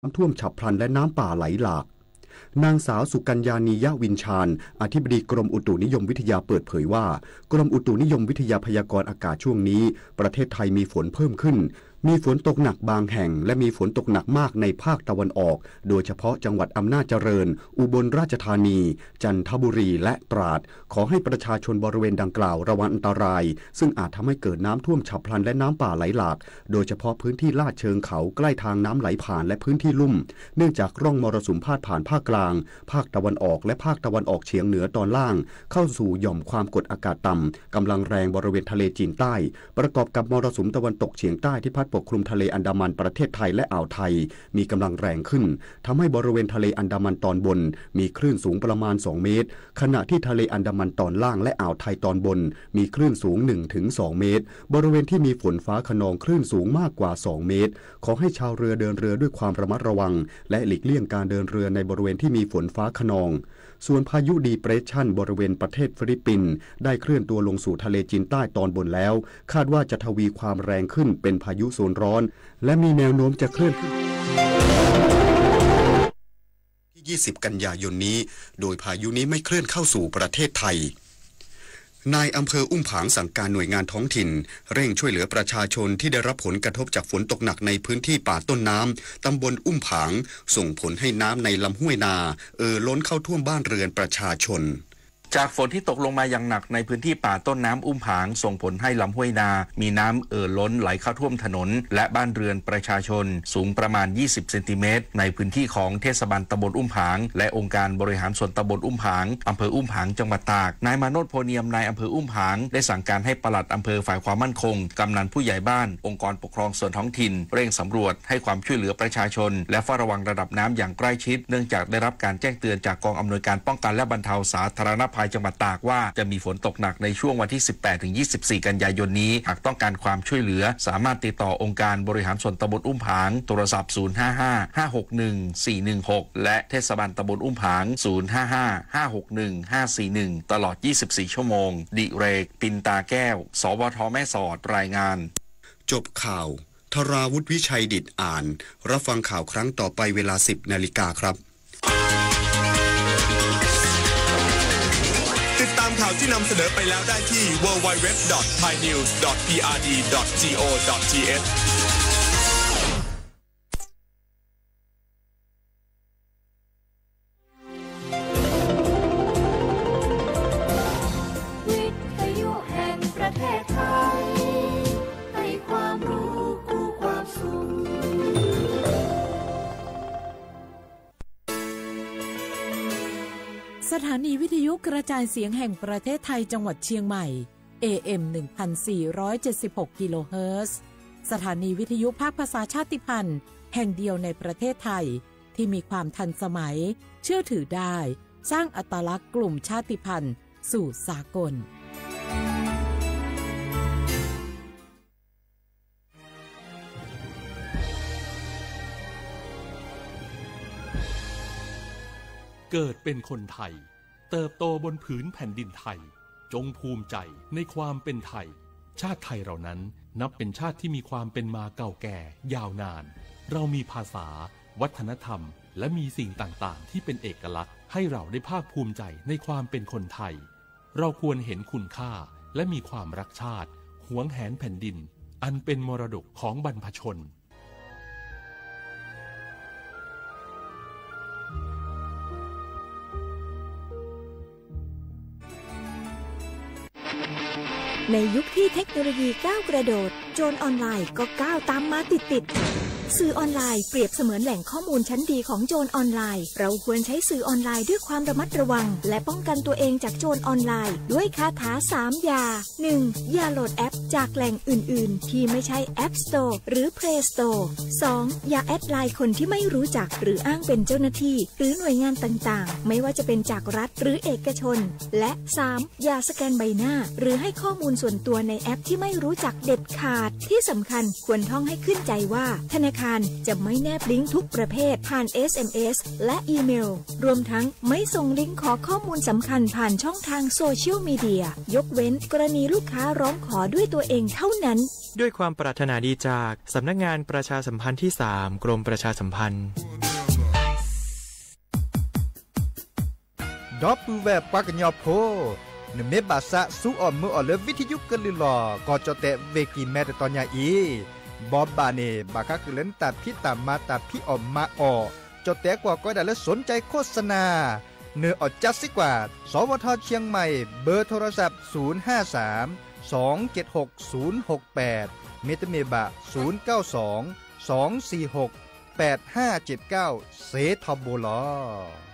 น้ำท่วมฉับพลันและน้ำป่าไหลหลาก นางสาวสุกัญญานียะวินชาญ อธิบดีกรมอุตุนิยมวิทยาเปิดเผยว่า กรมอุตุนิยมวิทยาพยากรณ์อากาศช่วงนี้ ประเทศไทยมีฝนเพิ่มขึ้น มีฝนตกหนักบางแห่ง และมีฝนตกหนักมากในภาคตะวันออก โดยเฉพาะจังหวัดอำนาจเจริญ อุบลราชธานี จันทบุรี และตราด ขอให้ประชาชนบริเวณดังกล่าวระวังอันตราย ซึ่งอาจทำให้เกิดน้ำท่วมฉับพลันและน้ำป่าไหลหลาก โดยเฉพาะพื้นที่ลาดเชิงเขาใกล้ทางน้ำไหลผ่านและพื้นที่ลุ่ม เนื่องจากร่องมรสุมพาดผ่านภาคกลาง ภาคตะวันออก และภาคตะวันออกเฉียงเหนือตอนล่าง เข้าสู่หย่อมความกดอากาศต่ำ กำลังแรงบริเวณทะเลจีนใต้ ประกอบกับมรสุมตะวันตกเฉียงใต้ที่พัดปกคลุมทะเลอันดามันประเทศไทยและอ่าวไทย มีกำลังแรงขึ้น ทำให้บริเวณทะเลอันดามันตอนบน มีคลื่นสูงประมาณ สอง เมตร ขณะที่ทะเลอันดามันตอนล่างและอ่าวไทยตอนบน มีคลื่นสูง หนึ่งถึงสอง เมตร บริเวณที่มีฝนฟ้าคะนองคลื่นสูงมากกว่า สอง เมตร ขอให้ชาวเรือเดินเรือด้วยความระมัดระวัง และหลีกเลี่ยงการเดินเรือในบริเวณที่มีฝนฟ้าคะนอง ส่วนพายุดีเปรสชันบริเวณประเทศฟิลิปปินส์ ได้เคลื่อนตัวลงสู่ทะเลจีนใต้ตอนบนแล้ว คาดว่าจะทวีความแรงขึ้นเป็นพายุโซนร้อน และมีแนวโน้มจะเคลื่อนขึ้น ที่ ยี่สิบ กันยายนนี้ โดยพายุนี้ไม่เคลื่อนเข้าสู่ประเทศไทย นายอำเภออุ้มผางสั่งการหน่วยงานท้องถิ่น เร่งช่วยเหลือประชาชนที่ได้รับผลกระทบจากฝนตกหนักในพื้นที่ป่าต้นน้ำ ตำบลอุ้มผาง ส่งผลให้น้ำในลำห้วยนา เอ่อล้นเข้าท่วมบ้านเรือนประชาชน จากฝนที่ตกลงมาอย่างหนักในพื้นที่ป่าต้นน้ำอุ้มผาง ส่งผลให้ลำห้วยนา มีน้ำเอ่อล้นไหลเข้าท่วมถนน และบ้านเรือนประชาชน สูงประมาณ ยี่สิบ เซนติเมตร ในพื้นที่ของเทศบาลตำบลอุ้มผาง และองค์การบริหารส่วนตำบลอุ้มผาง อำเภออุ้มผาง จังหวัดตาก นายมาโนช โพเนียม นายอำเภออุ้มผาง ได้สั่งการให้ปลัดอำเภอฝ่ายความมั่นคง กำนันผู้ใหญ่บ้าน องค์กรปกครองส่วนท้องถิ่น เร่งสำรวจให้ความช่วยเหลือประชาชน และเฝ้าระวังระดับน้ำอย่างใกล้ชิด เนื่องจากได้รับการแจ้งเตือนจากกองอำนวยการป้องกันและบรรเทาสาธารณภัยจังหวัดตากว่า จะมีฝนตกหนักในช่วงวันที่ สิบแปดถึงยี่สิบสี่ กันยายนนี้ หากต้องการความช่วยเหลือ สามารถติดต่อองค์การบริหารส่วนตำบลอุ้มผาง โทรศัพท์ ศูนย์ห้าห้า ห้าหกหนึ่ง สี่หนึ่งหก และเทศบาลตำบลอุ้มผาง ศูนย์ห้าห้า ห้าหกหนึ่ง ห้าสี่หนึ่ง ตลอด ยี่สิบสี่ ชั่วโมง ดิเรก ปินตาแก้ว สวท แม่สอด รายงาน จบข่าว ธราวุฒิ วิชัยดิษฐอ่าน รับฟังข่าวครั้งต่อไปเวลา สิบ นาฬิกาครับ ติดตามข่าวที่นำเสนอไปแล้วได้ที่ ดับเบิลยู ดับเบิลยู ดับเบิลยู ดอท ไทยนิวส์ ดอท พีอาร์ดี ดอท จี โอ ดอท ที เอช วิทยุแห่งประเทศไทย ให้ความรู้คู่ความสุข สถานีวิทยุกระจายเสียงแห่งประเทศไทยจังหวัดเชียงใหม่ เอ เอ็ม หนึ่งพันสี่ร้อยเจ็ดสิบหก กิโลเฮิรตซ์ สถานีวิทยุภาคภาษาชาติพันธุ์แห่งเดียวในประเทศไทย ที่มีความทันสมัย เชื่อถือได้ สร้างอัตลักษณ์กลุ่มชาติพันธุ์สู่สากล เกิดเป็นคนไทย เติบโตบนผืนแผ่นดินไทย จงภูมิใจในความเป็นไทย ชาติไทยเรานั้นนับเป็นชาติที่มีความเป็นมาเก่าแก่ยาวนาน เรามีภาษา วัฒนธรรม และมีสิ่งต่างๆ ที่เป็นเอกลักษณ์ ให้เราได้ภาคภูมิใจในความเป็นคนไทย เราควรเห็นคุณค่า และมีความรักชาติ หวงแหนแผ่นดิน อันเป็นมรดกของบรรพชน ในยุคที่เทคโนโลยีก้าวกระโดด โจรออนไลน์ก็ก้าวตามมาติดๆ สื่อออนไลน์เปรียบเสมือนแหล่งข้อมูลชั้นดีของโจรออนไลน์ เราควรใช้สื่อออนไลน์ด้วยความระมัดระวัง และป้องกันตัวเองจากโจรออนไลน์ ด้วยคาถาสามอย่า หนึ่ง อย่าโหลดแอปจากแหล่งอื่นๆ ที่ไม่ใช่ App Store หรือ Play Store สอง อย่าแอดไลน์คนที่ไม่รู้จัก หรืออ้างเป็นเจ้าหน้าที่ หรือหน่วยงานต่างๆ ไม่ว่าจะเป็นจากรัฐหรือเอกชน และ สาม อย่าสแกนใบหน้า หรือให้ข้อมูลส่วนตัวในแอปที่ไม่รู้จักเด็ดขาด ที่สำคัญควรท่องให้ขึ้นใจว่า ธนา ธนาคารจะไม่แนบลิงก์ทุกประเภทผ่าน เอส เอ็ม เอส และอีเมล รวมทั้งไม่ส่งลิงก์ขอข้อมูลสำคัญผ่านช่องทางโซเชียลมีเดีย ยกเว้นกรณีลูกค้าร้องขอด้วยตัวเองเท่านั้น ด้วยความปรารถนาดีจากสำนักงานประชาสัมพันธ์ที่สาม กรมประชาสัมพันธ์ ဒီပုၢ်ဝဲၢ်ပှၤကညီဖိ, နမ့ၢ်ဘၣ်ဆၣ်ဆူအီၣ်မုာ်အီၣ်လၢ ဝံထယုကလုၢ်လီၤ ကီၢ်ကၠီၣ်တဲၣ် ဝ့ၢ်ကံၢ်မဲ တတီၤညါအံၤ, ဘီဘၣ်န့ၣ် ဘၣ်ဃးဃုာ်လၢနတၢ်ဖံးတၢ်မၤ တၢ်ဖံးအီၣ်မၤအီၣ်, ကၠီၣ်တဲၣ်ကွၢ်ကီဒၣ်လၢ สนใจโฆษณา, နအီၣ်ကၠါစ့ၢ်ကီး, สวท เชียงใหม่ เบอร์โทรศัพท์ ศูนย์ห้าสาม สองเจ็ดหก ศูนย์หกแปด မ့တမ့ၢ်ဘၣ် ศูนย์เก้าสอง สองสี่หก แปดห้าเจ็ดเก้า စ့ထီဘိလီၤ.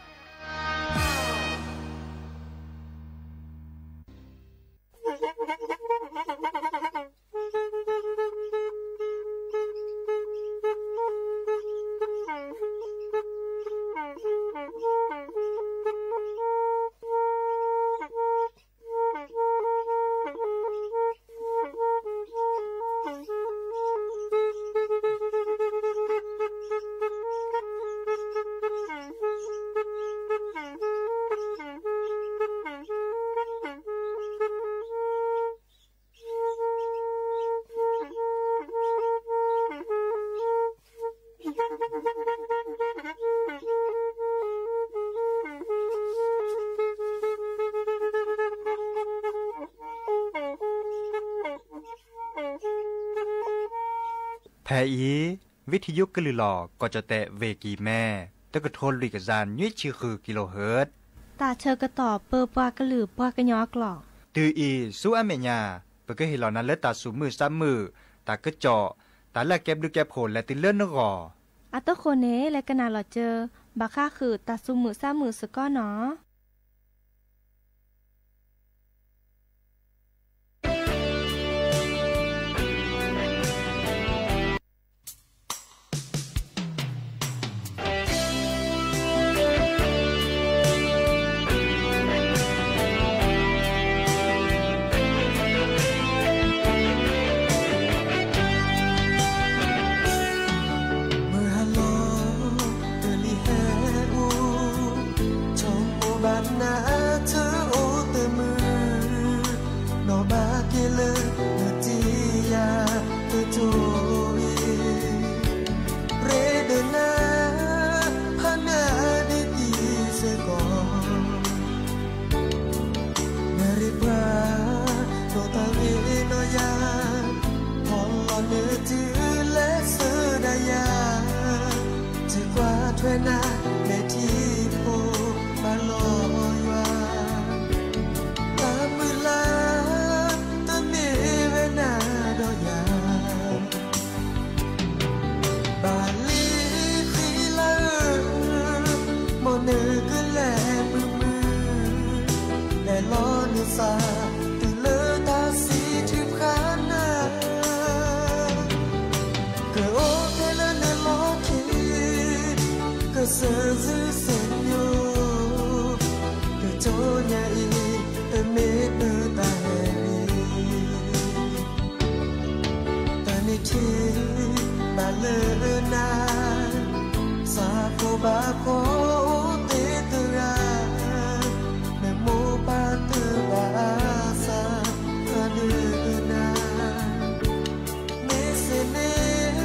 ဖဲအံၤ, ဝံထယုကလုၢ်လီၤ ကီၢ်ကၠီၣ်တဲၣ် ဝ့ၢ်ကံၢ်မဲ, တကထိလွံၢ်ကယၤနွံဆံဃု kilohertz, တၢ်ဆၢကတီၢ်ပၢပှၤကလုာ်ပှၤကညီအကျိာ်, တုၤအံၤဆူအမဲာ်ညါ, ပကဟ့ၣ်လီၤနၤလၢတၢ်သူၣ်မုာ်သးမုာ်, တၢ်ကစီၣ်, တၢ်လၢအကဲဘျုးကဲဖှိၣ်လဲၤတုၤလၢနဂီၢ်. အတဃိန့ၣ် လဲၤကနၣ်လီၤစၢၤ ဘၣ်ဃးဃုာ်တၢ်သူၣ်မုာ်သးမုာ်စ့ၢ်ကီးနီၤ. မုၢ်ဟါလီၤ တလံၤဟဲအိၣ်, ဆိကမိၣ်ဘၣ်နၤ တအိၣ်တမုာ်, နီၢ်ဘၣ်က့ၤလၢနတံၤယၤ တကၠိအံၤ, ရ့ဒီးနၤ ဖးနၤဒ်တံၤစ့ၢ်ကီး, နရ့ပှၤ ဒီးတၢ်ဂ့ၤဒီးယၤ, ဖီၣ်လီၤနတၢ်လဲၤဆၢဒၣ်ယၤ, စံးကွၢ်ထွဲနၤ မဲာ်ထံဖိ ဘၣ်လီၤယွၤ, တၢ်မုၢ်လၢ် တမ့ၢ်ဝဲနၤဒီးယၤ ဘၣ်လံဃံလၤဧၢ, မ်နကလဲၤမုာ်မုာ်, လဲၤလီၤနသး တုၤလၢတၢ်စံးထုဖးနၤ, ကအိၣ်ဖဲလၢနလီၢ်ခံ, ကစၢၢ်စုစၢၢ်ညိ, တကၠိညါအံၤ တမ့ၢ်ပတၢ်ဟဲလံ တၢ်န့ၣ်ထံၣ်ဘၣ်လၢနၤ, သးဖိဘၣ်ဖိသ့တဂၤ, နမိၢ်ပၢ်တဘၣ်အသး သးဒုးနၤ, မ့ၢ်စ့ၢ်န့ၣ်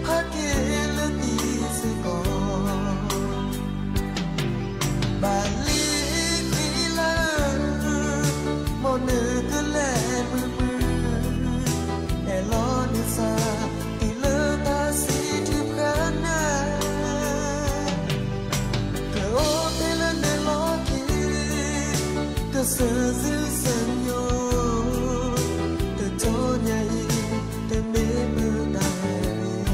ဟဲက့ၤလၢနတံၤစ့ၢ်ကီး ဘၣ်လံဃံလၤဧၢ, မ်နကလဲၤမုာ်မုာ်, လဲၤလီၤနသး တုၤလၢတၢ်စံးထုဖးနၤ, ကအိၣ်ဖဲလၢနလီၢ်ခံ, ကစၢၢ်စုစၢၢ်ညိ, တကၠိညါအံၤ တမ့ၢ်ပတၢ်ဟဲလံ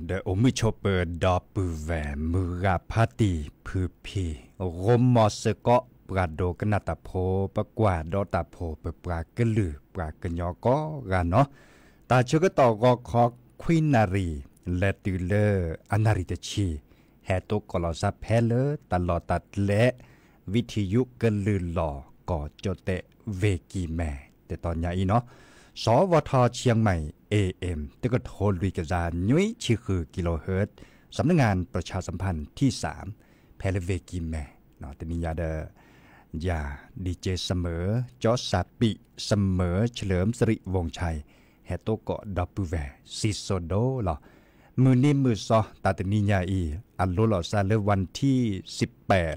ဒီးအိၣ်မုာ်ဆိးပၢၤဒီပုၢ်ဝဲၢ် မုၢ်ဂၤဖါတံၢ်ဖုဖံ ရိမီၤစ့ၢ်ကီး ပှၤဒိကနၣ်တၢ်ဖိ ပကွၢ်ဒီးတၢ်ဖိ ပပှၤကလုာ်ပှၤကညီကိးဂၤနီၤ, တၢ်ဆၢကတီၢ်ဂီၤခီခွံနၣ်ရံၣ် လဲၤတုၤလၢအနၣ်ရံၣ်တဆံ ဟဲတိကိးလီၤစၢဖဲလၢတၢ်လီၢ်တၢ်ကျဲ ဝံထံယုကလုၢ်လီၢ် ကီၢ်ကၠီၣ်တဲၣ် ဝ့ၢ်ကံၢ်မဲ တတီၤညါအံၤနီၤ, စီၤဝီၤထီၣ်ဆံၣ်မဲၣ် A M တကထိလွံၢ်ကယၤ နွံဆံဃု kilohertz สำนักงานประชาสัมพันธ์ที่สาม ဖဲလၢဝ့ၢ်ကံၢ်မဲ တနံၤညါဒီး ယၤ DJ စမၢၤ ကၠီစၢ်ပံးစမၢၤ เฉลิมสิริวงศ์ชัย ဟဲတိကိးဒီပုၢ်ဝဲၢ် စံၣ်စိၤဒိလီၤ. မုၢ်နံၤမုၢ်စီၤ တၢ်တနံၤညါအံၤ အလိၤလီၤစၢ်လၢ วันที่สิบแปด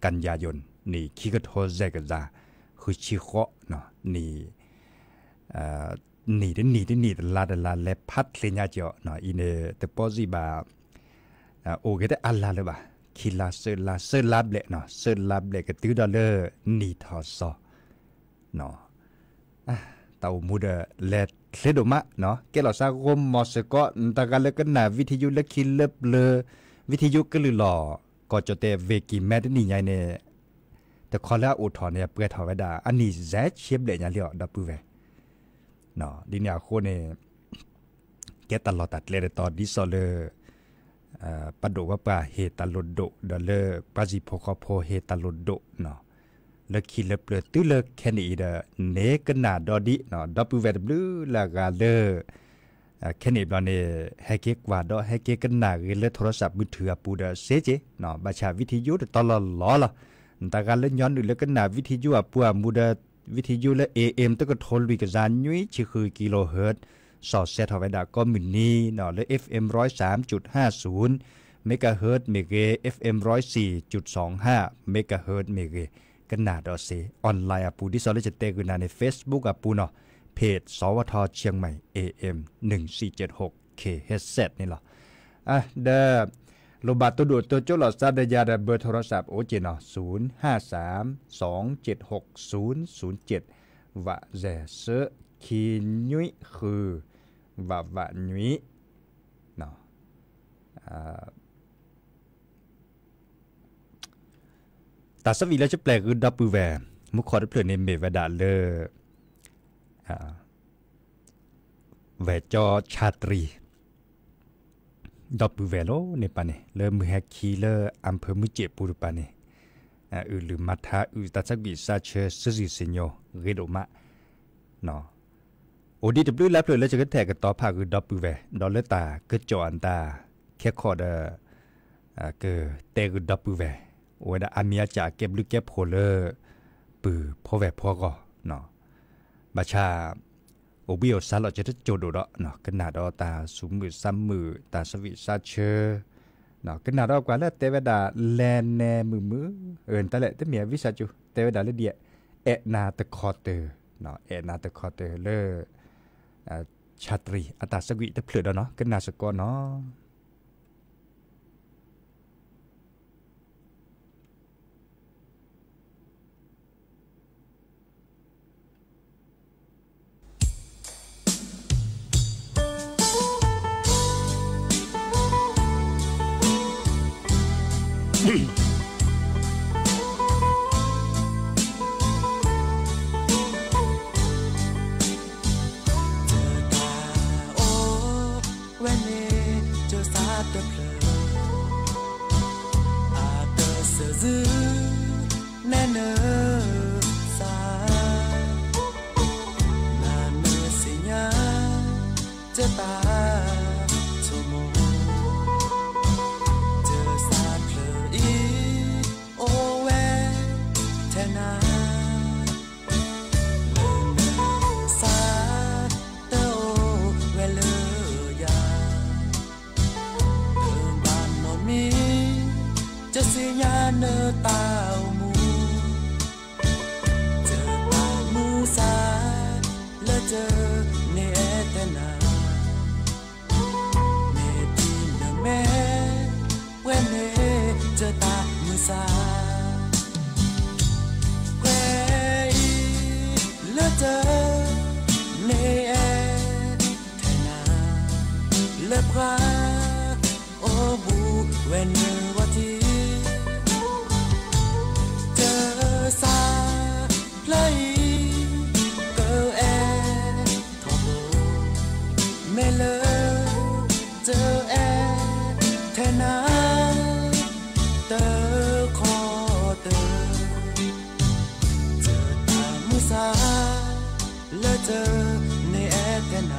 กันยายน နံၣ်ခံကထိယဲၢ်ကယၤ ဃုဆံဃိး နံၣ် နံၣ်တနံၣ်တနံၣ် တလါတလါ လဲၤဖးချ့ညါကီးအီၤ အံၤန့ၣ် တပီၢ်စံးဘၣ် အိၣ်ဂ့ၤတအါလါလၢၤဘၣ်, ခံလါ သၢလါ သၢလါဘျဲၣ်နီၤ, သၢလါဘျဲၣ်ကတုၤဒီးလၢနံၣ်ထီၣ်စီၤ တၢ်အိၣ်မူဒီး လဲၤချ့ဒိၣ်မးနီၤ, ကဲလီၤစၢ်ရိမီၤစ့ၢ်ကီး နတဂၤလၢကနၣ်ဝံထံယုလၢခံလၢပျၢၤ ဝံထံယုကလုၢ်လီၢ် ကီၢ်ကၠီၣ်တဲၣ် ဝ့ၢ်ကံၢ်မဲတနံၤညါအံၤန့ၣ် တခီလၢအအိၣ်ထီၣ်န့ၣ် အပှဲၤထီၣ်ဝဲဒၣ် အနံၣ်ယဲၢ်ဆံဘျဲၣ်ညါလံအီၤ ဒီပုၢ်ဝဲၢ် ဒ်န့ၣ်အဃိန့ၣ် ကဲတၢ်လီၢ်တၢ်ကျဲတတီၤဒ်သိးလၢ ပှၤဒိၣ်ပှၤပှၢ်ဟ့ၣ်တၢ်လိၣ်ဒိၣ် ဒီးလၢပှၤဟံၣ်ဖိဃီဖိဟ့ၣ်တၢ်လိၣ်ဒိၣ်နီၤ, လၢခံလၢပျၢၤတုၤလၢခဲနံၣ်အံၤဒီး န့ၢ်ကနၣ်ဒီဒံးနီၤ, ဒီပုၢ်ဝဲၢ်တဘျုးလၢအဂၤလၢ ခဲနံၣ်ဘျီန့ၣ် ဟဲက့ၤကွၢ်ဒီး ဟဲက့ၤကနၣ်ဂ့ၤလၢ โทรศัพท์มือถือ အပူၤဒီးစ့က့ၤနီၤ, ဘၣ်ဆၣ်ဝံထံယုတတီၤလီၢ်လီၤလီၤ, နတဂၤလၢညီနုၢ်လၢကနၣ်ဝံထံယုအပူၤအမူဒီး ဝံထံယုလၢ A M တကထိလွံၢ်ကယၤ နွံဆံဃု kilohertz စီၤစဲထီၣ်ဝဲဒၣ်ကိးမုၢ်နံၤနီၤ, လၢ F M ร้อยสามจุดห้าศูนย์ megahertz မ့ၢ်ဂ့ၤ, F M ร้อยสี่จุดสองห้า megahertz မ့ၢ်ဂ့ၤ, ကနၣ်ဒီးစ့ online အပူၤ ဒ်သိးလၢယတဲဂုာ်နၤန့ၣ် Facebook အပူၤနီၤ, page စီၤဝီၤထီၣ်ဆံၣ်မဲၣ် A M หนึ่งสี่เจ็ดหก K headset န့ၣ်လီၤ. ဒီး လိၣ်ဘၣ်တိၢ်ဒိၣ်တိၢ်ကၠိလီၤစၢ်ဒီးယၤဒီး เบอร์โทรศัพท์ အိၣ်က့ၤနီၤ, ศูนย์ห้าสาม สองเจ็ดหก ศูนย์ศูนย์เจ็ด ဝးစဲး သၢ ခံနွံဃု ဝးဝးနွံ တၢ်ဆၢဝံၤလၢယပျဲၢ်ဂုာ်ဒီပုၢ်ဝဲၢ် မူခိၣ်တဖျၢၣ်န့ၣ်မ့ၢ်ဝဲဒၣ်လၢ ဝဲၢ်ကၠီဆၣ်တြံၤ ဒီပုၢ်ဝဲၢ်လီၤန့ၣ်ပၢ်န့ၣ် လၢမုၢ်ဟဲခံလၢ အၣ်ဖၢၣ်မုၢ်စ့ၣ်ပူၤတပၤန့ၣ် အုၣ်လုၢ်မၤထါ အုၣ်တၢ်ဆၢကွံာ်စးဆၢ စုစံၣ်စံၣ်ညီ ဂ့ၤဒိၣ်မး အိၣ်ဒံးတဘျုးလါဖျၢၣ်လၢယကထဲးကတီၤဖးဂုာ်ဒီပုၢ်ဝဲၢ် ဒီးလၢတၢ်ကစီၣ်အတၢ်ခဲခီဒီး ကတဲဂုာ်ဒီပုၢ်ဝဲၢ် အိၣ်ဝဲဒၣ်အါမံၤအါစှၤအကဲဘျုးကဲဖှိၣ်လၢ ပုၢ်ဖိဝဲၢ်ဖိအဂီၢ် ဘၣ်ဆၣ် အိၣ်ဘှံးအိၣ်သါလီၤကတကၠိၤဒိၣ်ဒီး ကနၣ်ဒီးတၢ်သူၣ်မုာ်သးမုာ် တၢ်ဆၢဝံၣ်သးဆၢ ကနၣ်ဒီးပှၤလၢတဲဝဲဒၣ် လဲၤနဲမုာ်မုာ် အၢ နတၢ်လဲၣ် တမ့ၢ်အဝံသးစူၤ တဲဝဲဒၣ်လၢဒ် အဲၣ်နၤတခီတၢၤ အဲၣ်နၤတခီတၢၤလၢ ဆၣ်တြံၤ အတၢ်ဆၢဝံၣ်တဖျၢၣ်ဒီးနီၤ ကနၣ်စ့ၢ်ကီးနီၤ. ဝဲနုာ်ဝီၤထံ တၢ်စၢ်ဖျၢၣ်အံၤ ကအဲၣ်ထီဘိ မ့ၢ်လၢ တအဲၣ်ထဲနၤ တခီတၢၢ် တၢ်မုၢ်ဆါ လၢတန့ၢ်အဲၣ်ထဲနၤ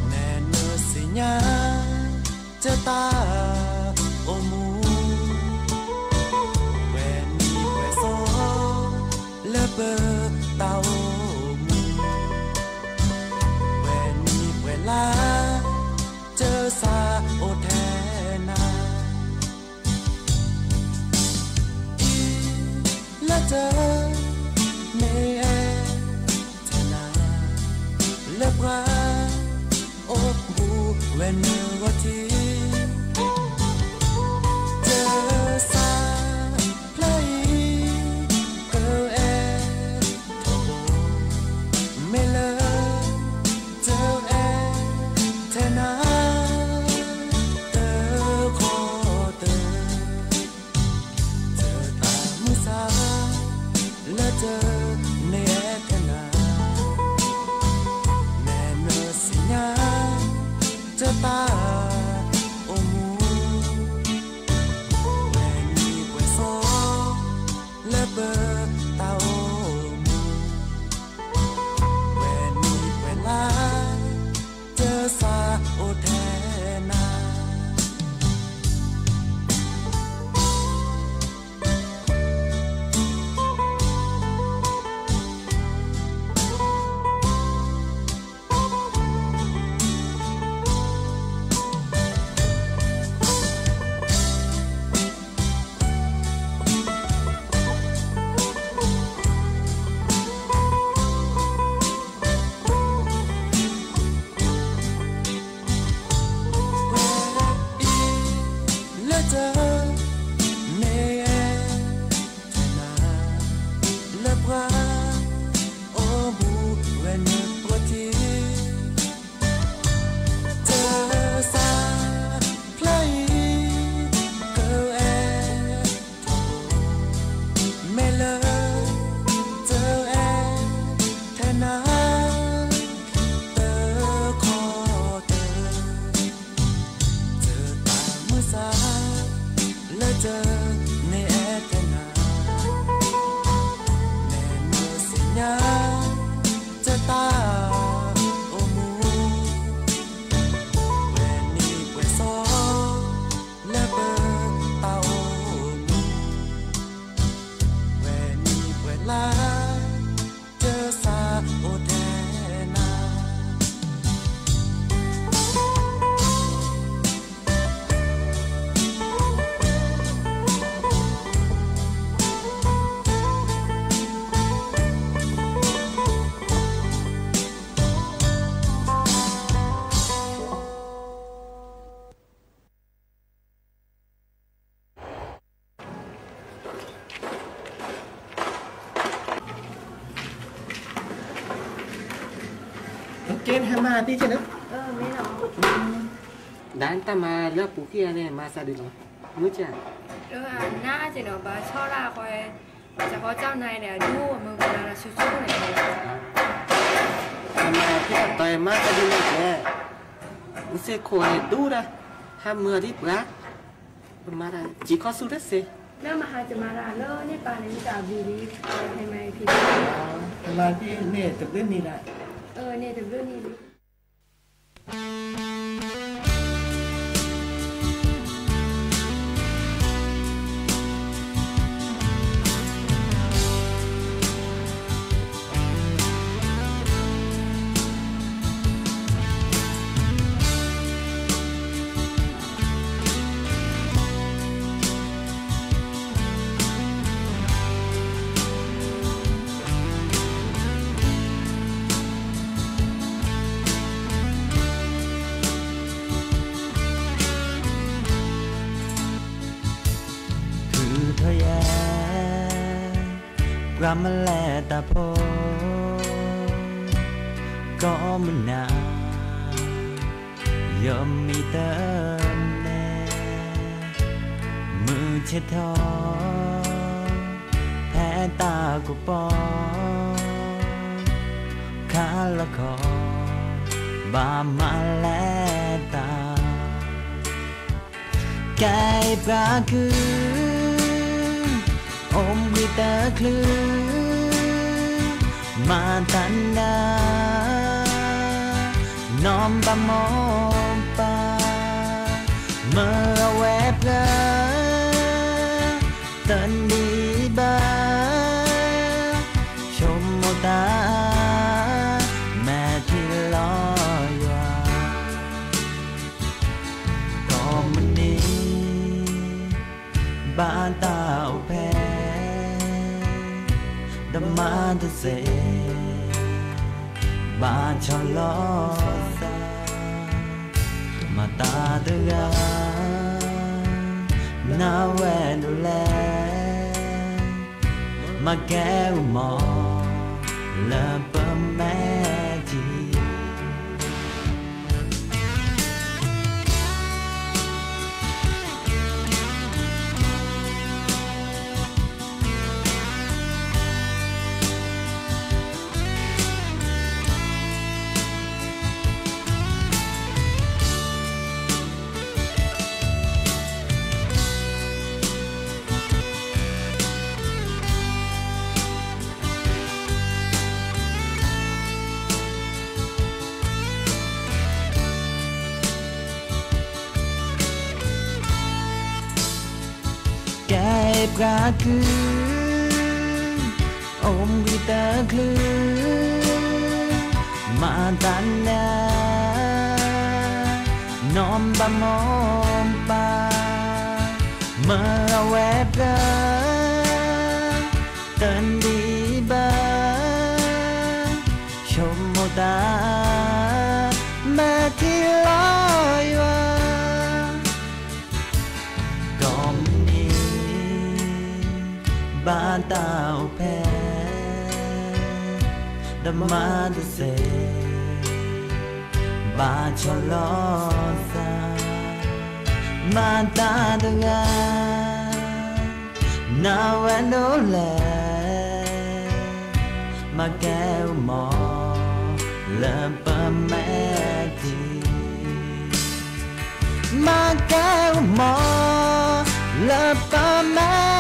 မ့ၢ်နစံညါ တၢ်အိၣ်မူ ပှဲၤနံၤပှဲၤသီ လၢပတၢ်အိၣ်မူ ပှဲၤနံၤပှဲၤလါ တၢ်စၢ်အိၣ်ထဲနၤ လၢတၢ် မ့ၢ်အဲၣ်ထဲနၤ လၢပှၤအိၣ်ဘူးဝဲနုာ်ဂီၤထံ တၢ်စၢ်ဖျၢၣ်အံၤ ကအဲၣ်ထီဘိ မ့ၢ်လၢ တအဲၣ်ထဲနၤ တခီတၢၢ် တၢ်မုၢ်ဆါ လၢတန့ၢ်အဲၣ်ထဲနၤ မ့ၢ်နစံညါ တၢ်အိၣ်မူ ပှဲၤနံၤပှဲၤသီ လၢပတၢ်အိၣ်မူ ပှဲၤနံၤပှဲၤလါ တၢ်စၢ်အိၣ်ထဲနၤ လၢတၢ် မ့ၢ်အဲၣ်ထဲနၤ လၢပှၤအိၣ်ဘူးဝဲနုာ်ဂီၤထံ တၢ်စၢ်ဖျၢၣ်အံၤ ကအဲၣ်ထီဘိ မ့ၢ်လၢ တအဲၣ်ထဲနၤ တခီတၢၢ် တၢ်မုၢ်ဆါ လၢတန့ၢ်အဲၣ်ထဲနၤ မ့ၢ်နစံညါ တၢ်အိၣ်မူ ပှဲၤနံၤပှဲၤသီ လၢပတၢ်အိၣ်မူ ပှဲၤနံၤပှဲၤလါ တၢ်စၢ်အိၣ်ထဲနၤ ကဲ ဟဲမၤသံကဲန့ၣ်, ဒၣ်တၢ်မၤလၢအပူၤခံဂၤန့ၣ် မၤသးဒ်လဲၣ်, မုၢ်ကၢ်, နါကဲန့ၣ် ဘၣ်ဆီဒၣ်ဃီ, ကၠီကၠီနၤန့ၣ် အဒိမုၢ်ကနၤလီၤဆူၣ်ဆူၣ်န့ၣ်, အမၤသံအတီၤမၤသးဒ်လဲၣ်ကဲ, မုၢ်စ့ၢ်ခိၣ်န့ၣ်ဒူဒၣ်, ဟးမုၢ်အီၤဒ်ပှၤ, ပမၤတၢ်စံးခီဆူၣ်တစ့ၢ်, လၢမဟါကမၤတၢ်လၢန့ၣ်ပၢ်န့ၣ် မ့ၢ်တၢ်အဘျုးလံ, ဟဲမၤဖံး, မၤသံန့ၣ်တဘျုးနံၤလီၤ, န့ၣ်တဘျုးနံၤလံ. ထုးထီၣ်ယၤ ပှၤမၤလဲၤတၢ်ဖိ ကီမုၢ်နၤ ယမံၤတန့ၣ် ဆဲးထီၣ် ဖဲတၢ်ကပီၤ ခါလီၤခီ ဘၣ်မၤလဲၤတၢ် ကဲပှၤကုၢ် အိၣ်ဘှံးတချုး မၤတၢ်နၢ နီၢ်ဘၣ်မိၢ်ပၢ် မၢအဝဲပှၤ တနံၤဘၣ် ဆိကမိၣ်တၢ် မဲာ်ထံလီၤယွၤ ကိးမုၢ်နံၤ ဘၣ်တၢ်အိၣ်ဖျဲၣ် တမၤတစဲး ဘၣ်ဆီၣ်လီၤသး မၤတၢ်တဂၤ နၢ်ဝဲဒိၣ်လဲၣ် မၤကဲအုၣ်မီၤ လၢပမဲာ်ထံ ကဲပှၤကုၢ် အိၣ်ဘှံးတချုး မၤတၢ်နၢ နီၢ်ဘၣ်မိၢ်ပၢ် မၢအဝဲပှၤ တနံၤဘၣ် ဆိကမိၣ်တၢ် မဲာ်ထံလီၤယွၤ ကိးမုၢ်နံၤ ဘၣ်တၢ်အိၣ်ဖျဲၣ် တမၤတစဲး ဘၣ်ဆီၣ်လီၤသး မၤတၢ်တဂၤ နၢ်ဝဲဒိၣ်လဲၣ် မၤကဲအုၣ်မီၤ လၢပမဲာ်ထံ မၤကဲအုၣ်မီၤ လၢပမဲာ်ထံ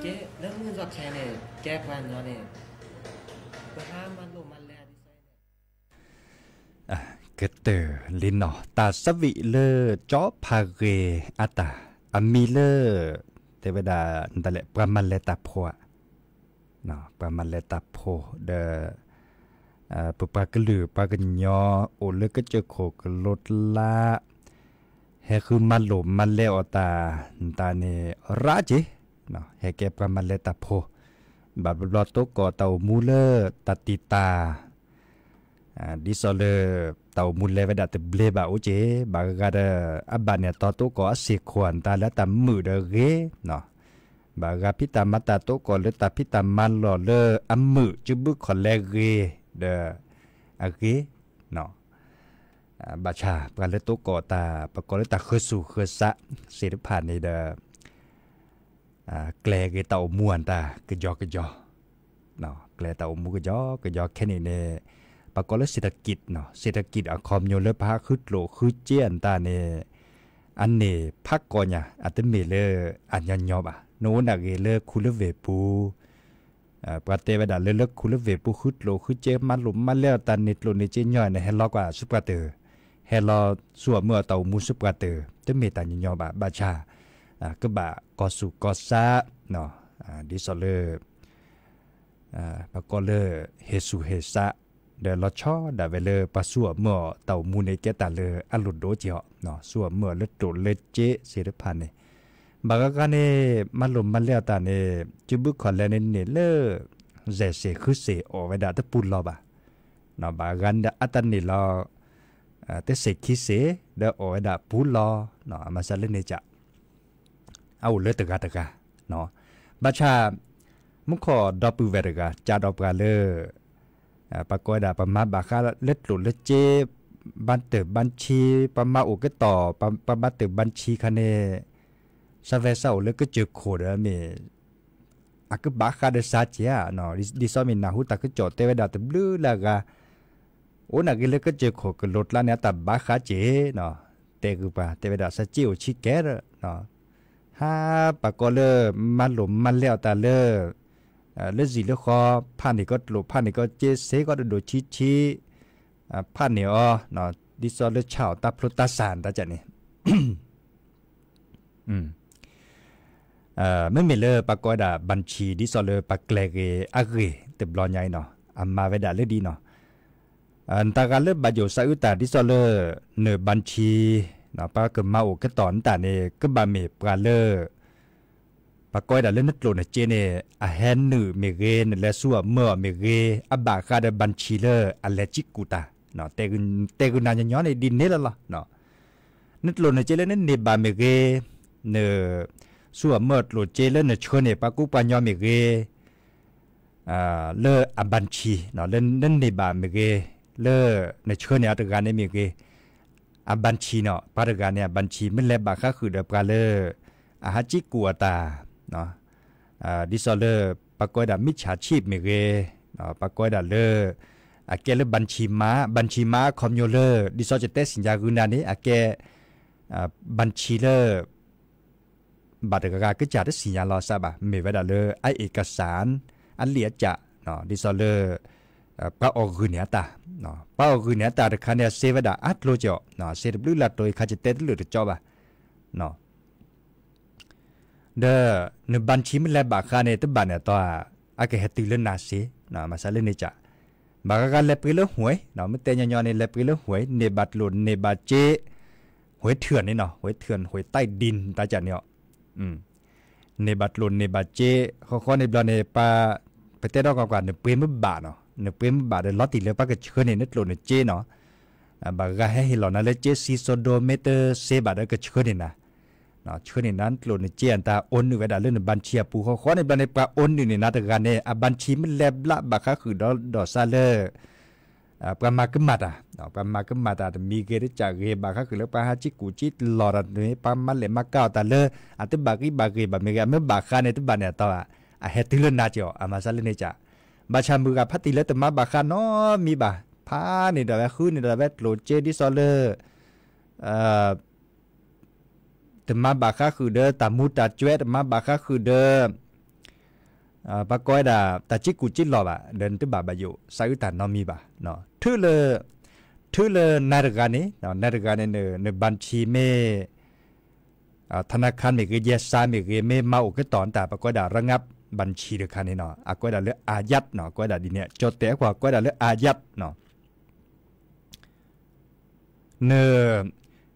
ကဲ လၢမုၢ်ဂီၤခဲန့ၣ် ကဲပှၤကညီန့ၣ် ပဟါမၤလိာ်မၤလဲၤဒ်သိးန့ၣ် ကတၢၢ်လံနီၤ တၢ်ဆၢဝံၤလၢကၠီဖးဂ့ၤအတၢ် အမံၤလၢ တဲဝဲဒၣ် နတၢ်လဲၣ် ပှၤမၤလဲၤတၢ်ဖိဧါ ပှၤမၤလဲၤတၢ်ဖိဒီး ပပှၤကလုာ်ပှၤကညီ အိၣ်လၢကစၢၢ်ခိၣ်ကလိကျါ ဟဲဃုမၤလိာ်မၤလဲၤအီၣ်တၢ် နတၢ်န့ၣ်ရၣ်က့ၤ ဟဲကဲပှၤမၤလဲၤတၢ်ဖိ ဘၣ်ဘျီဘျီတိကိးတၢ်အိၣ်မူလၢတၢ်တံာ်တာ် ဒ်သိးလၢ တၢ်အိၣ်မူလဲၤဝဲဒၣ်တဘျ့ဘၣ်အိၣ်က့ၤ ဘၣ်ဂၤဒီး အဘၣ်န့ၣ်အတီတိကိးအစ့ၢ်ခိၣ်နတၢ်လၢတၢ်မုာ်ဒီးဂ့ၤ ဘၣ်ဂၤဖံးတၢ်မၤတၢ်တိကိးလၢတၢ်ဖံးတၢ်မၤလီၢ်လၢအမုာ် စုဘုခီၣ်လဲဂ့ၤ ဒီး အဂ့ၤ ဘၣ်ဆၣ် ပှၤလၢတိကိးတၢ် ပကိးလၢတၢ်ဃုစူၢ်ဃုစး သ့ၣ်တဖၣ်န့ၣ်ဒီး ကျဲၤက့ၤတၢ်အိၣ်မူအတၢ်ကယီကယီ ကျဲၤတၢ်အိၣ်မူကယီကယီခဲန့ၣ်န့ၣ် ပကိးလၢเศรษฐกิจနီၤ เศรษฐกิจအခီပညီလၢပဟးဃုကျိၣ်ဃုစ့အတၢ်န့ၣ် အန့ၣ်ဖးကီညါ အတမ့ၢ်လၢအညီညီဘၣ် နအိၣ်နာ်ဂ့ၤလၢခူလၢဝ့ၢ်ပူၤ ပှၤတဲဝဲဒၣ်လၢလၢခူလၢဝ့ၢ်ပူၤဃုကျိၣ်ဃုစ့မၤလိာ်မၤလဲၤအတၢ်န့ၣ်ကျိၣ်န့ၣ်စ့ညီန့ၣ် ဟဲလီၤကွၢ်ဆူပှၤတၢၢ် ဟဲလီၤဆူအမုာ်အတၢ်အိၣ်မူဆူပှၤတၢၢ် တမ့ၢ်တၢ်ညီညီဘၣ် ဘၣ်ဆၣ် ကဘၣ်ကီၢ်ဆူၣ်ကီၢ်ဆါ ဒ်သိးလၢ ပကိးလၢ ဟ့ၣ်ဆူၣ်ဟ့ၣ်ဆါ ဒီးလီၤဆီဒၣ်ဝဲလၢပှၤဆူၣ်အီၤမၢအီၤတၢ်အိၣ်မူန့ၣ် ကဲတၢ်လၢအလိၣ်ဒိၣ်က့ၤအီၤ, ဆူၣ်အီၤမၢအီၤလၢကျိၣ်လၢစ့စ့တဖၣ်န့ၣ်, ဘၣ်ဂၤဂၤန့ၣ် မၤလိာ်မၤလဲအီၤတၢ်န့ၣ် စုဘုခီၣ်လဲၣ်န့ၣ်န့ၢ်လၢ ယဲၢ်စ့ၣ်ဃုစ့ၣ် အီၣ်ဝဲဒၣ်တပူၤလီၤဘၣ်. ဘၣ်ဂၤန့ၣ်ဒီးအတၢ်န့ၢ်လီၤ တစ့ၣ်ခံစ့ၣ် ဒီးအီၣ်ဝဲဒၣ်ပူၤလီၤ, အမၤစၢၤလၢန့ၣ်က အအိၣ်လၢတဂၤတဂၤ, ဘၣ်ဆၣ် မူခိၣ်ဒီပုၢ်ဝဲၢ်တဂၤ ကးဒီးပှၤလၢ ပှၤကိးဝဲဒၣ် ပမၤဘၣ်ဃးလၢကျိၣ်လၢစ့ ဘၣ်တၢၢ်ဘၣ်ဆံ ပှၤမၤအိၣ်ကတီၢ် ပှၤဘၣ်တၢၢ်ဘၣ်ဆံခါန့ၣ် စၢ်ဝဲစၢ်အိၣ်လၢကစၢၢ်ခိၣ်ဒီးမ့ၢ် အကဘၣ်ဃးဒီးစၢ်က့ၤဧါ, ဒ်သိးမ့ၢ်နၢ်ဟူတၢ်ကစီၣ်တဲဝဲဒၣ်တဘျုးလၢအဂၤ အိၣ်နာ်က့ၤလၢကစၢၢ်ခိၣ်ကလိၤကျါန့ၣ် အတၢ်ဘၣ်ဃးက့ၤနီၤ, တဲဂုာ်ပှၤ တဲဝဲဒၣ် စၢ်က့အိၣ်ဆံကဲဒီး ဟါပှၤကိးလၢ မၤလိာ်မၤလဲအီၤတၢ်လၢ လၢဇံၣ်လၢဃီ ဖးန့ၢ်ကီးကျိၣ် ဖးန့ၢ်ကီးစ့ စ့ကီးတဒိၣ်ဆံဆံ ဖးန့ၢ်အီၤ ဒ်သိးလၢဆါအီၤတၢ်ဖျိတၢ်စၢ်တၢ်ကၢ်န့ၣ် မ့မ့ၢ်လၢပှၤကိးဝဲဒၣ် ဘၣ်ဆံ ဒ်သိးလၢပှၤကျဲၤဂ့ၤအဂ့ၢ်တဘျီညါအံၤနီၤ အမၤဝဲဒၣ်လၢဒ်နီၤ, တၢ်ဂၤလၢဘၣ်ယိၣ်စးအုးတၢ်ဒ်သိးလၢ နဘၣ်ဆံ ပှၤကမၤအိၣ်ကတီၢ်နတၢ်န့ၣ် ကဘၣ်မ့ၢ်ပှၤလၢ ပှၤကိးဝဲဒၣ်လၢနကျိၣ်နစ့န့ၣ် အဟဲနုာ်မ့ၢ်ဂ့ၤ နလဲၤဆူအမၢအီၤမ့ၢ်ဂ့ၤ အဘၣ်ဃးဒီးဘၣ်ဆံလၢအလဲၤကံကူၣ်တၢ်, တဲဂုာ်နၤညီညီန့ၣ်ဒ်န့ၣ်လီၤလီၤ. နကျိၣ်နစ့လၢနန့ၢ်ဘၣ်မ့ၢ်ဂ့ၤ, န ဆူအမၢအကျိၣ်စ့လၢနဆှၢန့ၢ်ပှၤကူပှၤညီမ့ၢ်ဂ့ၤ လၢအဘၣ်ဆံ, လၢနန့ၢ်ဘၣ်မ့ၢ်ဂ့ၤ, လၢနဆှၢန့ၢ်အတဂၤန့ၣ်မ့ၢ်ဂ့ၤ, အဘၣ်ဆံနီၤ ပှၤတဂၤန့ၣ် အဘၣ်ဆံ မ့ၢ်လဲၤဘၣ်ဃးဃုာ်ဒီးပှၤလၢ အဟးကံကူၣ်အတၢ် ဒ်သိးလၢ ပှၤကိးဝဲဒၣ် မံဆၣ်ဆံၣ်မ့ၢ်ဂ့ၤ, ပှၤကိးဝဲဒၣ်လၢ အကဲလၢဘၣ်ဆံမါ, ဘၣ်ဆံမါအခီပညီလၢ ဒ်သိးယတဲစံၣ်ညါဂုာ်နၤန့ၣ် အကဲ ဘၣ်ဆံလၢ ဘၣ်တဂၤဂၤကစၢ်တစံၣ်ညါလီၤစၢ်ဘၣ် မ့ၢ်ဝဲဒၣ်လၢ အအ့ၣ်ကစၣ် အလံာ်အကၣ် ဒ်သိးလၢ ပှၤအီၣ်ဂုာ်န့ၢ်အတၢ်, ပှၤအီၣ်ဂုာ်န့ၢ်အတၢ်တခါန့ၣ် အစ့ဝဲဒၣ်အါကျိၤကီး, စ့တဘျုးလၢတိၤအံၤခါကတဲတလၢာ်တကီဘၣ် ဒီး နဘၣ်ဆံမ့ၢ်လဲၤဘၣ်ဃးန့ၣ် တဘၣ်န့ၣ်အတီ အကဟဲတုၤလၢနၤစ့, မၤစၢၤလၢန့ၣ်ကၢ်, ဘၣ်ဂၤဂၤလဲၤပှ့ၤလၢဟွဲ, မ့ၢ်တဲညီညီန့ၣ် လဲၤပှ့ၤလၢဟွဲ န့ၢ်ဘၣ်ကျိၣ်န့ၢ်ဘၣ်စ့, ဟွဲထၢၣ်န့ၣ်နီၤ ဟွဲထၢၣ် ဟွဲတၢ်ဒံၣ်တၢ်ကၢ်န့ၣ်အီၤ န့ၢ်ဘၣ်ကျိၣ်န့ၢ်ဘၣ်စ့, ဃီဃီန့ၣ်ဘျီန့ၣ် ပ ပတဲထီၣ်ကွၢ်ကွၢ် နပှ့ၤမ့ၢ်ဘၣ်နီၤ နပှ့ၤမ့ၢ်ဘၣ်ဒီးလီၤတံၢ်လၢပှၤကဆှၢန့ၢ်နကျိၣ်နစ့နီၤ, ဘၣ်ဂၤဟဲဟ့ၣ်လီၤနၤလၢစ့စံစိဒိ မ့ၢ်တစ့ဘၣ်ဒီးကဆှၢန့ၢ်နၤ, ဆှၢန့ၢ်နၤကျိၣ်နစ့အတၢ်အိၣ်နုာ်ဝဲဒၣ်လၢနဘၣ်ဆံအပူၤ ဃီဃီန့ၣ်ဘျီန့ၣ် ပှၤအိၣ်နုာ်န့ၢ်နၤတဂၤန့ၣ် အဘၣ်ဆံမ့ၢ်လဲၤဘျးဘၣ်ဃးဃုာ်ဒီးဒီးစၢ်လၢ ပှၤမၤကမၣ်တၢ်, ပှၤမၤကမၣ်တၢ်တမံၤဂ့ၤတကၢ်ဂ့ၤ ဘၣ်ဃးဃုာ်လၢပှၤဟးကံကူၣ်ကံလီၤတၢ်န့ၣ် ပှၤမၤလဲၢ်မၤကၤအီၤတၢ်လၢ အတဘၣ်ဂံၢ်ဘၣ်ဂ့ၤဘၣ်မ့ၢ်ဂ့ၤ အမ့ၢ်ဘၣ်ဃးန့ၣ်တဘၣ်န့ၣ်အတီ အဟဲတုၤလၢနၤကီး အမၤစၢၤလၢန့ၣ်ကၢ်, ဘၣ်ဆၣ်မုၢ်ဂၤဖးတံၢ်လၢတမၤဘၣ်ဃးနီတမံၤဘၣ် ဖးန့ၢ်ဒၣ်ဝဲဃုန့ၢ်ဒၣ်ဝဲကျိၣ်စ့ဒ်သိးလၢ တမၤဘၣ်ဃးဃုာ်ဒီးတၢ်မူတၢ်ကွဲး တမၤဘၣ်ဃးဃုာ်ဒီး ပှၤကိးဝဲဒၣ် တၢ်ကံကူၣ်ကံလီၤဘၣ် ဒီးနတဘၣ်ဘၣ်ယိၣ်စးအုးတၢ်နီတမံၤဘၣ်. ထုးလၢ ထုးလၢနၤတဂၤန့ၣ် နၤတဂၤန့ၣ် နဘၣ်ဆံမ့ၢ် ထနခါမ့ၢ်ဂ့ၤ ယဲၢ်စါမ့ၢ်ဂ့ၤ မ့ၢ်မၤအိၣ်ကတီၢ်နတၢ် ပှၤကိးဝဲဒၣ် ရငပ်ဘၣ်ဆံတခါန့ၣ်နီၤ အကိးဝဲဒၣ်လၢ อายัด နီၤ ကိးဝဲဒၣ်ဒ်န့ၣ် ကၠီတဲအကွၢ် ကိးဝဲဒၣ်လၢ อายัด နီၤ န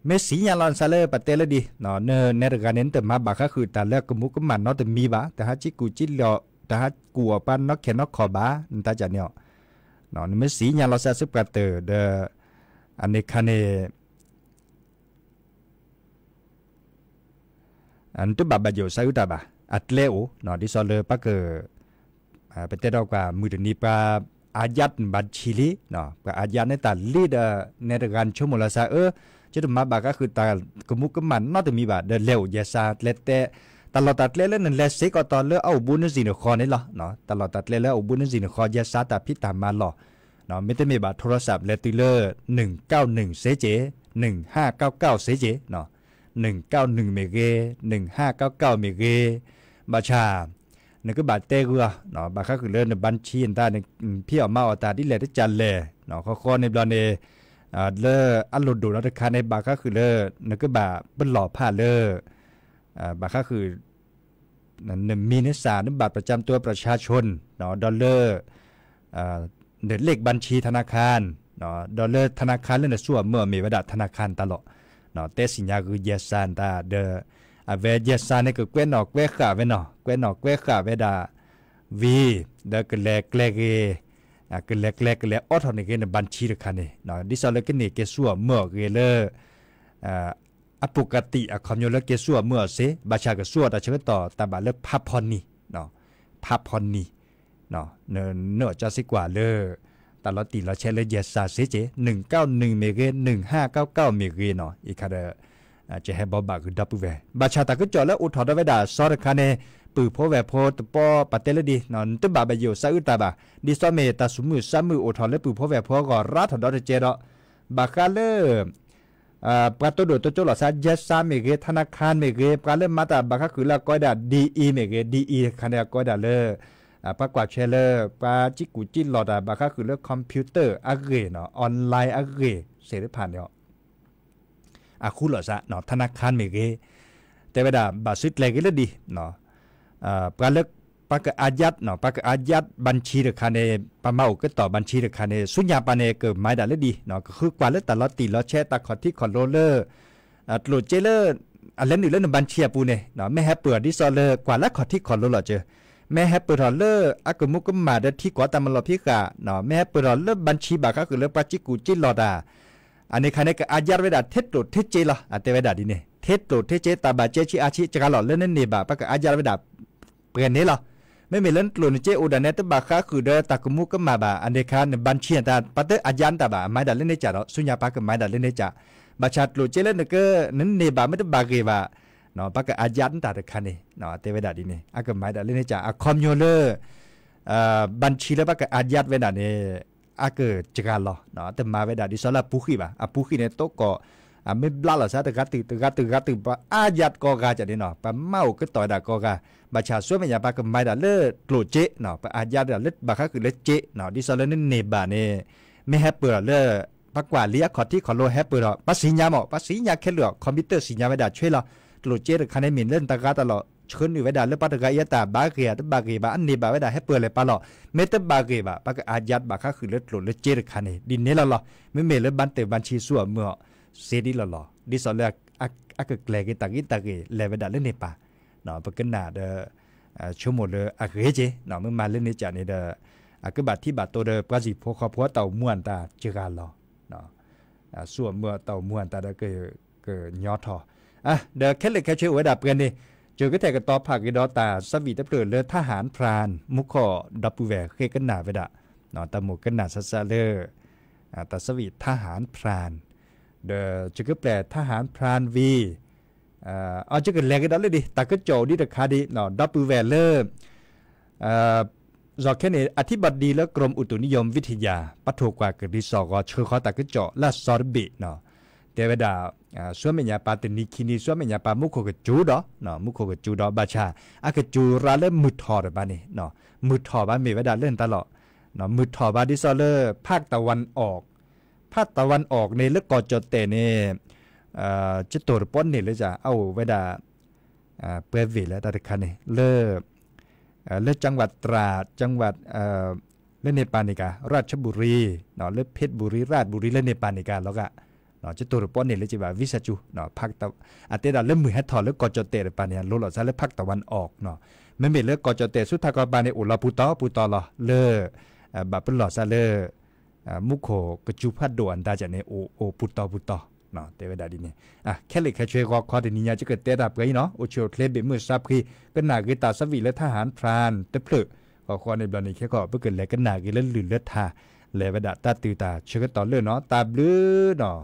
မ့ၢ်စံၣ်ညါလီၤနစၢ်လၢပတဲလၢဒ် နနဲတဂၤန့ၣ် နတမၤဘၣ်ဃးဃုာ်တၢ်လၢကမူကမၣ်နီတမံၤဘၣ် တဟးကံကူၣ်ကံလီၤ တဟးကူၣ်အီၤပှၤနီၢ်ခဲနီၢ်ခီၣ်ဘၣ် နတၢ်ကၢ်န့ၣ်အီၤ နမ့ၢ်စံၣ်ညါလီၤစၢ်ဆၢပှၤတၢၢ်ဒီး အန့ၣ်ခါန့ၣ် နတဘၣ်ဘၣ်ယိၣ်စးအုးတၢ်ဘၣ် အကျဲအိၣ် ဒ်သိးလၢပက ပတဲထီၣ်ကွၢ်မုၢ်တနံၤပှၤ อายัด နဘၣ်ဆံလံ ပှၤ อายัด န့ၢ်တၢ်လံဒီး နဲတဂၤနဆိကမိၣ်လီၤစၢ်အၢ ယတမၤဘၣ်ဃးဃုာ်တၢ်ကမူကမၣ်နီတမံၤဘၣ် ဒီးလဲၤအိၣ်ယဲၢ်စါကျဲတဲ တၢ်လီၢ်တၢ်ကျဲလၢနလဲၤစ့ၢ်ကီးတီၤလၢအအိၣ်ဘူးနဇံၣ်နဃီန့ၣ်လီၤ. တၢ်လီၢ်တၢ်ကျဲလၢအအိၣ်ဘူးနဇံၣ်နဃီ ယဲၢ်စါတၢ်ဖံးတၢ်မၤလီၢ် မ့တမ့ၢ်ဘၣ် โทรศัพท์ လဲၤတုၤလၢ နုၢ်ကၢၣ်နုၢ် စ့က့ၤ နုၢ်ဟၣ်ကၢၣ်ကၢၣ် စ့က့ၤ နုၢ်ကၢၣ်နုၢ် မ့ၢ်ဂ့ၤ နုၢ်ဟၣ်ကၢၣ်ကၢၣ် မ့ၢ်ဂ့ၤ ဘၣ်ဆၣ် နကဘၣ်တဲဂုာ်အီၤ ဘၣ်ဃးဃုာ်လၢနဘၣ်ဆံနတၢ် နဖံးအီၣ်မၤအီၣ်တၢ်ဒ်လဲၣ်တကၢ်လဲၣ် ဃီဃီန့ၣ်ဘျီန့ၣ် လၢအလိၣ်ဒိၣ်နီတခါန့ၣ် ဘၣ်ဃးဃုာ်လၢ နကဘၣ်ပလီၢ်ဖးလၢ ဘၣ်ဃးဃုာ် နမံၤနစၢ် နဘၣ်ประจำตัวประชาชน ဒီးလၢ เลขบัญชีธนาคาร ဒီးလၢ ธนาคาร လၢနဆူၣ်အီၤမၢအီၤမ့ၢ်ဝဲဒၣ် ธนาคาร တၢ်လီၢ်, တဲစံၣ်ညါဂုာ် ယဲၢ်စၢ် တၢ်ဒီး အဝဲ ယဲၢ်စၢ် န့ၣ်ကကွဲးနီၣ်ကွဲးဃာ်ဝဲနီၤ, ကွဲးနီၣ်ကွဲးဃာ်ဝဲဒၣ် ဝံၤ ဒီးကလဲၤကျဲဂ့ၤ, ကလဲၤကျဲကလဲၤအိးထီၣ်န့ၢ်ဂ့ၤ န บัญชี တခါန့ၣ် ဒ်သိးလၢကန့ၢ်က့ၤဆူၣ်အီၤမၢအီၤဂ့ၤလၢ အပူၤကတံၢ်အခီပညီလၢက့ၤဆူၣ်အီၤမၢအီၤစ့ၢ်, ဘၣ်ဆၣ်ကဆူၣ်အီၤတၢ်ဆၢကတီၢ်တၢ်ဘၣ်လၢဖးဖီနံၤ, ဖးဖီနံၤ, နအီၣ်ကၠီစ့ကွၢ်လၢ တၢ်လီၤတံၢ်လီၤဆဲးလၢ ယဲၢ်စၢ် စ့ၢ်ကီး နုၣ်ကၢနုၣ် မ့ၢ်ဂ့ၤ, နုၣ်ဟၣ်ကၢကၢ မ့ၢ်ဂ့ၤနီၤ, အံၤခါဒီး ကဟဲဘိးဘၣ်ဂုာ်ဒီပုၢ်ဝဲၢ်, ဘၣ်ဆၣ်တၢ်ကစီၣ်လၢအိၣ်ထီၣ်ဒီးဝဲဒၣ်အစီတခါန့ၣ် ပုၢ်ဖိဝဲၢ်ဖိတပီၢ် ပတဲလၢဒ် နတဘၣ်ဘၣ်ယိၣ်စးအုးတၢ်ဘၣ်, ဒ်သိးမ့ၢ်တၢ်သူၣ်မုာ်သးမုာ်အိၣ်ထီၣ်လၢပုၢ်ဖိဝဲၢ်ဖိအဂီၢ် ရါထီၣ်ဒီတကဲဒီး ဘၣ်ဃးလၢ ပှၤတဒိၣ်တကၠိလီၤစး ယဲၢ်စၢ် မ့ၢ်ဂ့ၤ, ธนาคาร မ့ၢ်ဂ့ၤ, ပှၤလၢမၤတၢ်ဘၣ်ဃးဃုာ်လၢအကိးဝဲဒၣ် ဒီး မ့ၢ်ဂ့ၤ, ဒီး တခါန့ၣ် အကိးဝဲဒၣ်လၢ ပှၤကွၢ်ထွဲလၢ ပှၤကံၣ်ကူၣ်ကံၣ်လီၤတၢ်ဘၣ်ဃးဃုာ်လၢ computer အဂ့ၢ်နီၤ, online အဂ့ၢ် စ့ၢ်တဖၣ်န့ၣ် အဃုလီၤစး ธนาคาร မ့ၢ်ဂ့ၤ, တဲဝဲဒၣ်ဘၣ်စုကျဲၤဂ့ၤလၢဒ် ပှၤလၢ ပှၤကအၤယးနီၤ, ပှၤကအၤယး บัญชี တခါန့ၣ် ပှၤမၤအိၣ်ကတီၢ် บัญชี တခါန့ၣ် ဆူညါပၤန့ၣ် ကမၤဒၣ်လၢဒ်နီၤ, ကဃုကွၢ်လၢတၢ်လီၤတံၢ်လီၤဆဲး တၢ်ခီၣ်ထံးခီၣ်လိလၢ ကျိၣ်စ့လၢ အလဲၤနုာ်လၢန บัญชี အပူၤန့ၣ် မ့ၢ်ဟဲပၢၢ်အီၤဒ်သိးလၢကွၢ်လၢခီၣ်ထံးခီၣ်လိလီၤစၢၤ, မ့ၢ်ဟဲပၢၢ်ထီၣ်လၢအကမူကမၣ်ဒီးထံကီၢ်တၢ်မၤလီၤဖံးဃာ်, မ့ၢ်ဟဲပၢၢ်ထီၣ်လၢ บัญชี ဘၣ်ဃးဃုာ်လၢပှၤကံၣ်ကူၣ်ကံၣ်လီၤတၢ် အန့ၣ်ခါန့ၣ် ကအၤယးဝဲဒၣ်ထဲကျိၣ်ထဲစ့လီၤ. အတဲဝဲဒၣ်ဒ်န့ၣ် ထဲကျိၣ်ထဲစ့ တၢ်ဘၣ်ကဲဆံးအါဆံးစှၤလီၤ လၢနန့ၢ်ဘၣ် ပှၤကအၤယးဝဲဒၣ် ပှဲၤန့ၣ်လီၤ. မ့မ့ၢ်လၢနကျိၣ်နစ့အိၣ်ဒၣ်န့ၣ် တဘၣ်ဃးဃုာ်ဒီးတၢ်ကမူကမၣ်ဘၣ် အန့ၣ်ခါ န บัญชี တၢ် ပှၤတအၤယးနတၢ်ဘၣ် အမၤဒၣ်လၢန့ၣ်ကၢ်ဒီး ဆူညါပၤကမၤဒၣ်လၢန့ၣ်ကၢ်, ဘၣ်ဆၣ်ကျိၣ်စ့လၢနက နန့ၢ်ဘၣ်မ့ၢ်တဘၣ်ဂ့ၤဘၣ် ပှၤကအၤယးနတၢ်တခါန့ၣ် တဲဝဲဒၣ်ဒ်န့ၣ် အကမၤဒၣ်လၢန့ၣ်ကၢ် အခီပညီလၢ บัญชี လၢပှၤကအၤယးဝဲဒၣ်န့ၣ် အကစှၤလီၤ, တမၤဝဲဒၣ်ဒ်သိးလၢအပူၤဃံဘၣ်, အပူၤဃံန့ၣ် တိကီၢ် အမ့ၢ်ဘျါလီၤစး တဂၤတုၤ တဂၤတုၤ တဂၤတုၤ ပှၤအၤယးကိးဂၤကၢ်န့ၣ်နီၤ, ပှၤမၤအိၣ်ကတီၢ်ဝဲဒၣ်ကိးဂၤ, ဘၣ်ဆၣ်ဆူမဲာ်ညါပၤကမၤဒၣ်လၢကျိၣ်စ့နီၤ, ပှၤအၤယးဒၣ်လၢဘၣ်ဃးဃုာ်လၢစ့နီၤ, ဒ်သိးလၢနန့ၢ်ဘၣ်န့ၣ် မ့ၢ်ဟဲပၢၢ်ထီၣ်လၢ ပှၤကွၢ်လံအခီၣ်ထံးခီၣ်လိဟဲပၢၢ်ထီၣ် ပှၤစံၣ်ညါမး ပှၤစံၣ်ညါခဲလၢာ် computer စံၣ်ညါဝဲဒၣ်ဆွဲလီၤ, ကျိၣ်စ့တခါန့ၣ်မ့ၢ်လၢနတဂၤတၢ်လီၤ ဆှၢနုာ်ဝဲဒၣ်လၢပှၤတဂၤအံၤအတၢ်ဘၣ်ဂ့ၤဧါ တဘၣ်ဂ့ၤဘၣ် အန့ၢ်ဘၣ်ဝဲဒၣ်ဟဲပၢၢ်လဲၤပာ်လီၤ, မ့ၢ်တဘၣ်ဂ့ၤဘၣ် ပှၤကအၤယးဘၣ်ဃးဃုာ်လၢကျိၣ်လၢစ့တခါန့ၣ် ဒ်န့ၣ်လီၤလီၤ, မ့မ့ၢ်လၢ บัญชี ဆူၣ်အီၤမၢအီၤ စ့ဒ်လီၤလီၤ, ဒ်သိးလၢ အကကျဲၤက့ၤတၢ်ဂ့ၢ်တၢ်ဂ့ၢ်လဲၤဝဲဒၣ်လၢန့ၣ်ပၤ ပကနၣ်ဒီး ဆိကမိၣ်လၢအဂ့ၤက့ၤ မ့ၢ်မၤလၢန့ၣ်ကၢ်န့ၣ်ဒီး အကဘၣ်ထံၣ်ဘၣ်တိၢ်ဒီးပှၤစံၣ်ဖိဃီဖိအတၢ်အိၣ်မူအတၢ်စှၤလီၤ, ဆူၣ်အီၤမၢအီၤတၢ်အိၣ်မူအတၢ်ဒီးကညီထီၣ်, ဒီးခဲလၢာ်ခဲဆ့အိၣ်ဝဲဒၣ်ပှဲၤန့ၣ်, ယကတဲာ်ကတီၤဖးက့ၤဒီးတၢ်ဆၢဝံၣ်တဖျၢၣ်လၢ ทหารพราน မူခိၣ်ဒီပုၢ်ဝဲၢ်ဃ့ကနၣ်ဝဲဒၣ်, တၢ်မိၣ်ကနၣ်စၢ်စၢ်လၢ တၢ်ဆၢဝံၣ် ทหารพราน ဒီးယကပျဲၢ် ทหารพราน ဝံၤ အီၤယကလဲၤက့ၤဒီးလၢဒ် တၢ်ကစီၣ်အိၣ်ဒံးတခါဒံး ဒီပုၢ်ဝဲၢ်လၢ စီၤခဲန့ၣ် อธิบดี လၢ กรมอุตุนิยมวิทยา ပှၤထိၣ်ကွၢ်က့ၤဒ်စီၣ်ဂီၤဆှၢဃီတၢ်ကစီၣ်လၢအစီတဘ့ၣ်နီၤ, တဲဝဲဒၣ် ဆူမဲာ်ညါပၤတနံၤခံနံၤ ဆူမဲာ်ညါပၤမူခိၣ်ကစူၤဒီး မူခိၣ်ကစူၤဒီး ဘၣ်ဆၣ် အကစူၤရၤလၢမုၢ်ထီၣ်တပၤန့ၣ်, မုၢ်ထီၣ်ဘၣ်မ့ၢ်ဝဲဒၣ်လၢနတၢ်လီၢ်, မုၢ်ထီၣ်ဘၣ်ဒ်သိးလၢ ภาคตะวันออก ภาคตะวันออก န့ၣ် လၢကီၢ်ကၠီၣ်တဲၣ်န့ၣ် ကတိၤတပီၢ်န့ၣ်လၢ အအိၣ်ဝဲဒၣ် ပှဲၤဝ့ၢ်လၢတၢ်တခါန့ၣ် လၢ လၢ จังหวัดตราด จังหวัด လၢန့ၣ်ပၤန့ၣ်က ราชบุรี လၢ เพชรบุรี ราชบุรี လၢန့ၣ်ပၤန့ၣ်က လီၤဂာ် ကတိၤတပီၢ်န့ၣ်လၢကဘၣ် ဝံသးစူၤ အတဲဒၣ်လၢမုၢ်ဟဲထီၣ်လၢကီၢ်ကၠီၣ်တဲၣ်တပၤန့ၣ် လိၤလီၤစၢ်လၢ ภาคตะวันออก မ့မ့ၢ်လၢကီၢ်ကၠီၣ်တဲၣ်ဆူထးကီၢ်ပၤန့ၣ် အိၣ်လီၤပူၤတီၤပူၤတီၤလီၤ လၢ ဘၣ်ပလီၢ်စၢ်လၢ မူခိၣ်ကစူၤဖးဒိၣ်အတၢ်ကၢ်န့ၣ် အိၣ်ပူၤတီၤပူၤတီၤ တဲဝဲဒၣ်ဒ်န့ၣ်, ခဲလၢာ်ခဲဆ့ဂီၤခီတနံၤညါ ယကတဲတၢ်ပှဲၤအံၤနီၤ အိၣ်ဆူၣ်အိၣ်ချ့ဘၣ်မုာ်စၢ်ဖှံ ကနၣ်က့ၤတၢ်ဆၢဝံၣ်လၢ ทหารพราน တဖျၢၣ် ဃီဃီန့ၣ်ဘျီန့ၣ် ခဲကီၢ် ပကလဲၤကနၣ်က့ၤလၢလုၢ်လၢထါ လဲၤဝဲဒၣ်တၢ်တုၤတၢ်ဆၢကတီၢ်လၢနီၤ တၢ်ဘျုးနီၤ ခ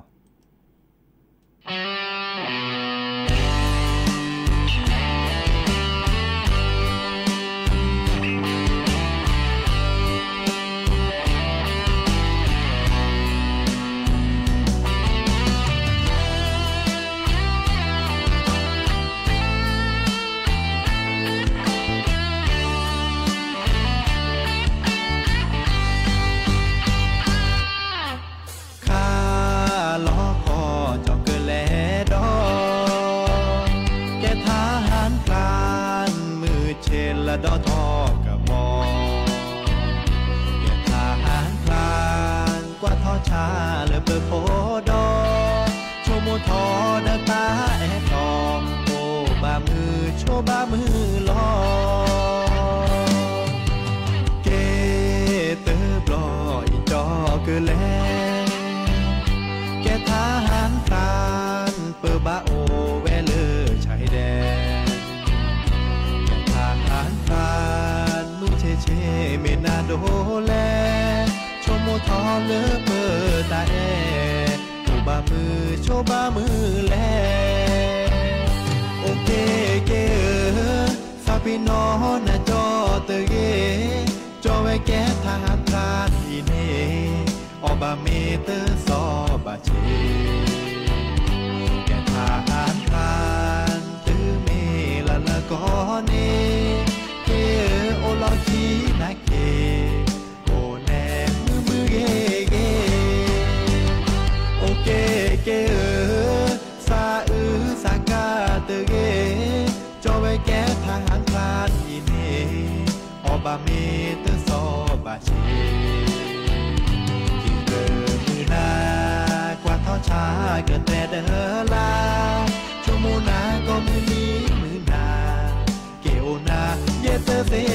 ါလီၤ ကွၢ်ထီၣ်ဆါလၢပဖိဒီး, ဆိကမိၣ်ထီၣ်ဒီးတၢ်အဲၣ်တီ, အိၣ်ဘၣ်မုာ်ဆိးဘၣ်မုာ်လီၤ. က့ၤတဘျီအံၤကၠီကလဲၤ, ကဲထါဟၣ်ဖျၢၣ် ပဘၣ်အိၣ်ဝဲလၢဆါဟံၣ်ဒဲး, ကဲထါဟၣ်ဖျၢၣ် မုၢ်ဆ့ဆ့မ့ၢ်နၤဒိးလဲၣ်, ဆိကမိၣ်ထီၣ်လၢပတၢ်အဲၣ်, အိၣ်ဘၣ်မုာ်ဆိးဘၣ်မုာ်လဲၣ်. အိၣ်က့ၤက့ၤဧၢ, သးပ့ၤနီၣ်နၤကၠီတဂ့ၤ, ကၠီဝဲကဲထါဟၣ်ဖျၢၣ်အံၤန့ၣ်, အီၣ်ဘၣ်မ့ၢ်တစီဘၣ်ဆ့, ကဲထါဟၣ်ဖျၢၣ် တုၤမ့ၢ်လၢလၢကီၢ်န့ၣ်, က့ၤအိၣ်လီၢ်ခံနၤက့ၤ, အိၣ်နဲမုာ်မုာ်ဂ့ၤဂ့ၤ, အိၣ်က့ၤက့ၤဧၢ, သးအုးသးကါတဂ့ၤ, ကၠီဝဲကဲထါဟၣ်ဖျၢၣ်အံၤန့ၣ်, အီၣ်ဘၣ်မ့ၢ်တစီဘၣ်ဆ့, က့ၤကမုာ်နၤ, ကွၢ်ထီၣ်ဆါကတဲတလါ, ဆိကမိၣ်နၤကီၢ်မုၢ်နံၤမုၢ်နၤ, က့ၤအိၣ်နၤယဲၢ်တသ့ဘၣ်.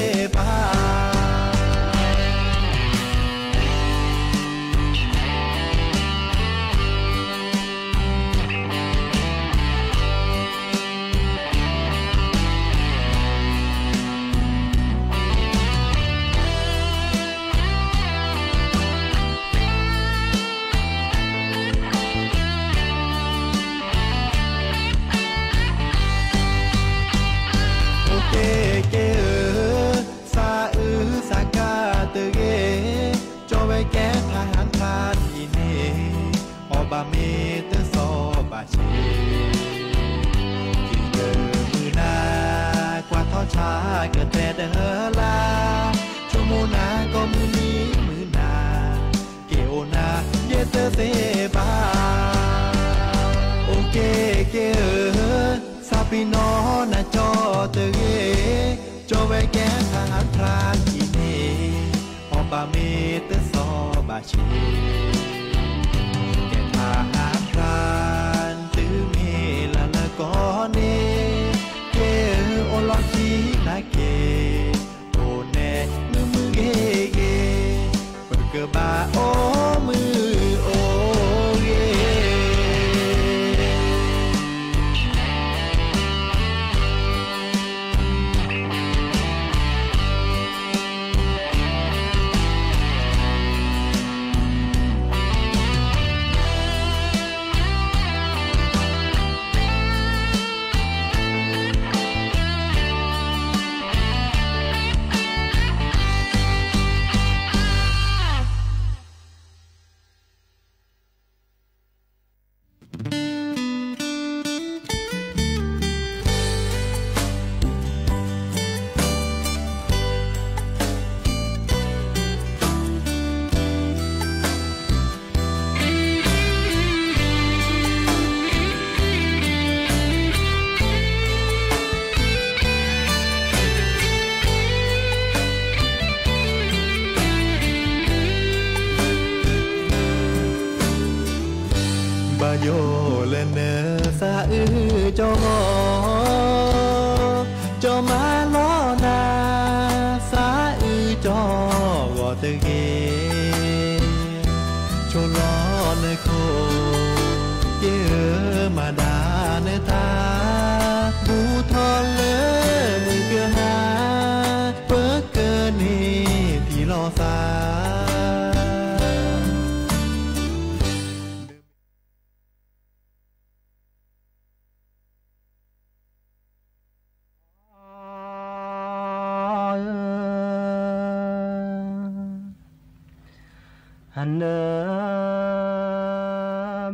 အိၣ်က့ၤက့ၤဧၢ, သးအုးသးကါတဂ့ၤ, ကၠီဝဲကဲထါဟၣ်ဖျၢၣ်အံၤန့ၣ်, အီၣ်ဘၣ်မ့ၢ်တစီဘၣ်ဆ့, က့ၤကမုာ်နၤ, ကွၢ်ထီၣ်ဆါကတဲတလါ, ဆိကမိၣ်နၤကီၢ်မုၢ်နံၤမုၢ်နၤ, က့ၤအိၣ်နၤယဲၢ်တသ့ဘၣ်. အိၣ်က့ၤက့ၤဧၢ, သးပ့ၤနီၣ်နၤကၠီတဂ့ၤ, ကၠီဝဲကဲထါဟၣ်ဖျၢၣ်အံၤန့ၣ်, အီၣ်ဘၣ်မ့ၢ်တစီဘၣ်ဆ့, ကဲထါဟၣ်ဖျၢၣ် တုၤမ့ၢ်လၢလၢကီၢ်န့ၣ်, က့ၤအိၣ်လီၢ်ခံနၤက့ၤ, အိၣ်နဲမုာ်မုာ်ဂ့ၤဂ့ၤ, ပကဘၣ်အိၣ်မုာ်အိၣ်ဂ့ၤ. ဘၣ်ယိၣ်လၢနသးအုးကၠီဂီၤ, ကၠီမၤလီၤနၤ သးအုးကၠီဂီၤတဂ့ၤ, ဆိလီၤနခိၣ် က့ၤဧၢမၤဒၣ်နတၢ်, ဘူးထီၣ်လၢနကဟါ ပကန့ၢ်ထံၣ်လိာ်သး. ဟါနၢ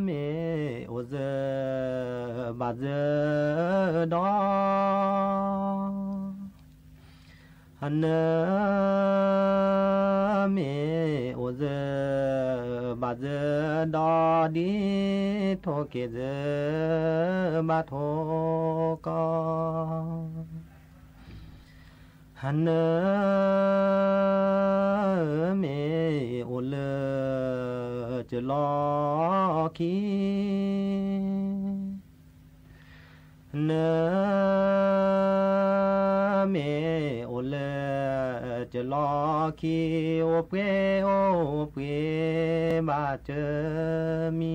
မ့ၢ်အိၣ်စၢၤဘၣ်စၢၤဒီး, ဟါနၢမ့ၢ်အိၣ်စၢၤဘၣ်စၢၤဒီး, ဒ်ထိၣ်က့ၤစၢၤဘၣ်ထိၣ်ကီၢ်, ဟါနၢမ့ၢ်အိၣ်လၢ တလီၢ်ခံ, နမ့ၢ်အိၣ်လၢတလီၢ်ခံ, အိၣ်ပှဲၤအိၣ်ပှဲၤဘၣ်တမံ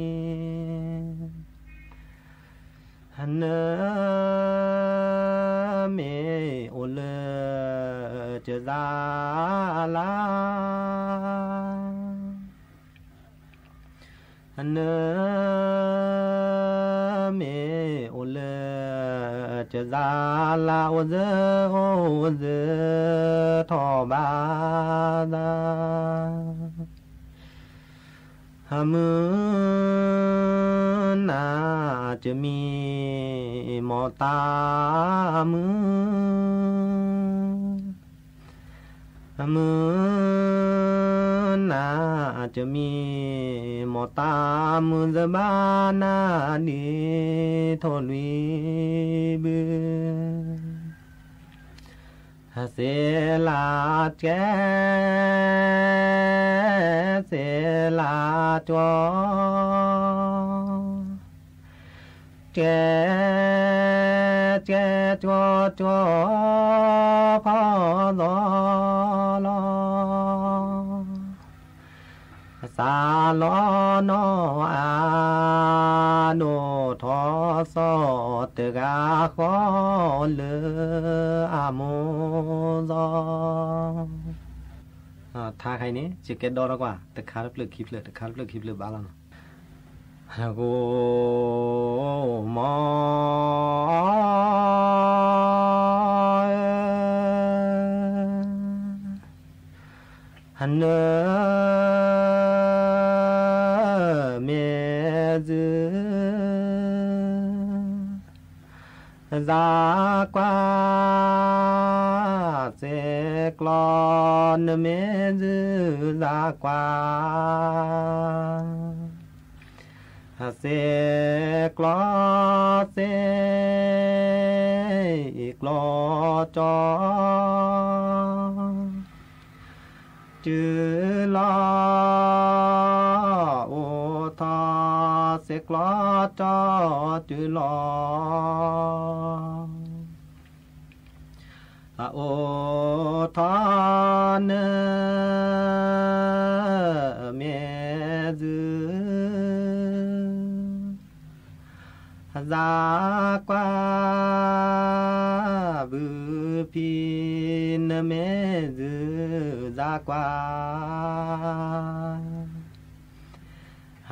ၤ, နမ့ၢ်အိၣ်လၢတၢ်လၤ နမ့ၢ်အိၣ်လၢတၢ်လၤ အိၣ်စၢၤအိၣ်စၢၤထီၣ်ဘၣ်သး, မုၢ်နၤတမံၤ မီၢ်တၢ်မုၢ် မုၢ်နၤတမံၤ မီၢ်တၢ်မုၢ် စဘၣ်နၤဒ်ထိၣ်လွံၢ်ဘု, စ့လးကဲ စ့လးကၠီ ကဲ ကဲ ကၠီ ကၠီ ဖီၣ်သီလီၤ, စးလီၤနီၢ်အါ ဒိၣ်ထီၣ်စီၤတဂၤဃီလၢအမိၢ်သီ. ထါခါအံၤန့ၣ် ယကဲဒီထီၣ်ကွၢ် တခါတဖျၢၣ်ခံဖျၢၣ် တခါတဖျၢၣ်ခံဖျၢၣ်ဘၣ်လီၤနီၤ. ဟကိမီ နမ့ၢ်စူ စးကွၢ် စ့ကျီ နမ့ၢ်စူ စးကွၢ် စ့ကျီ စ့ကျီကၠီ တု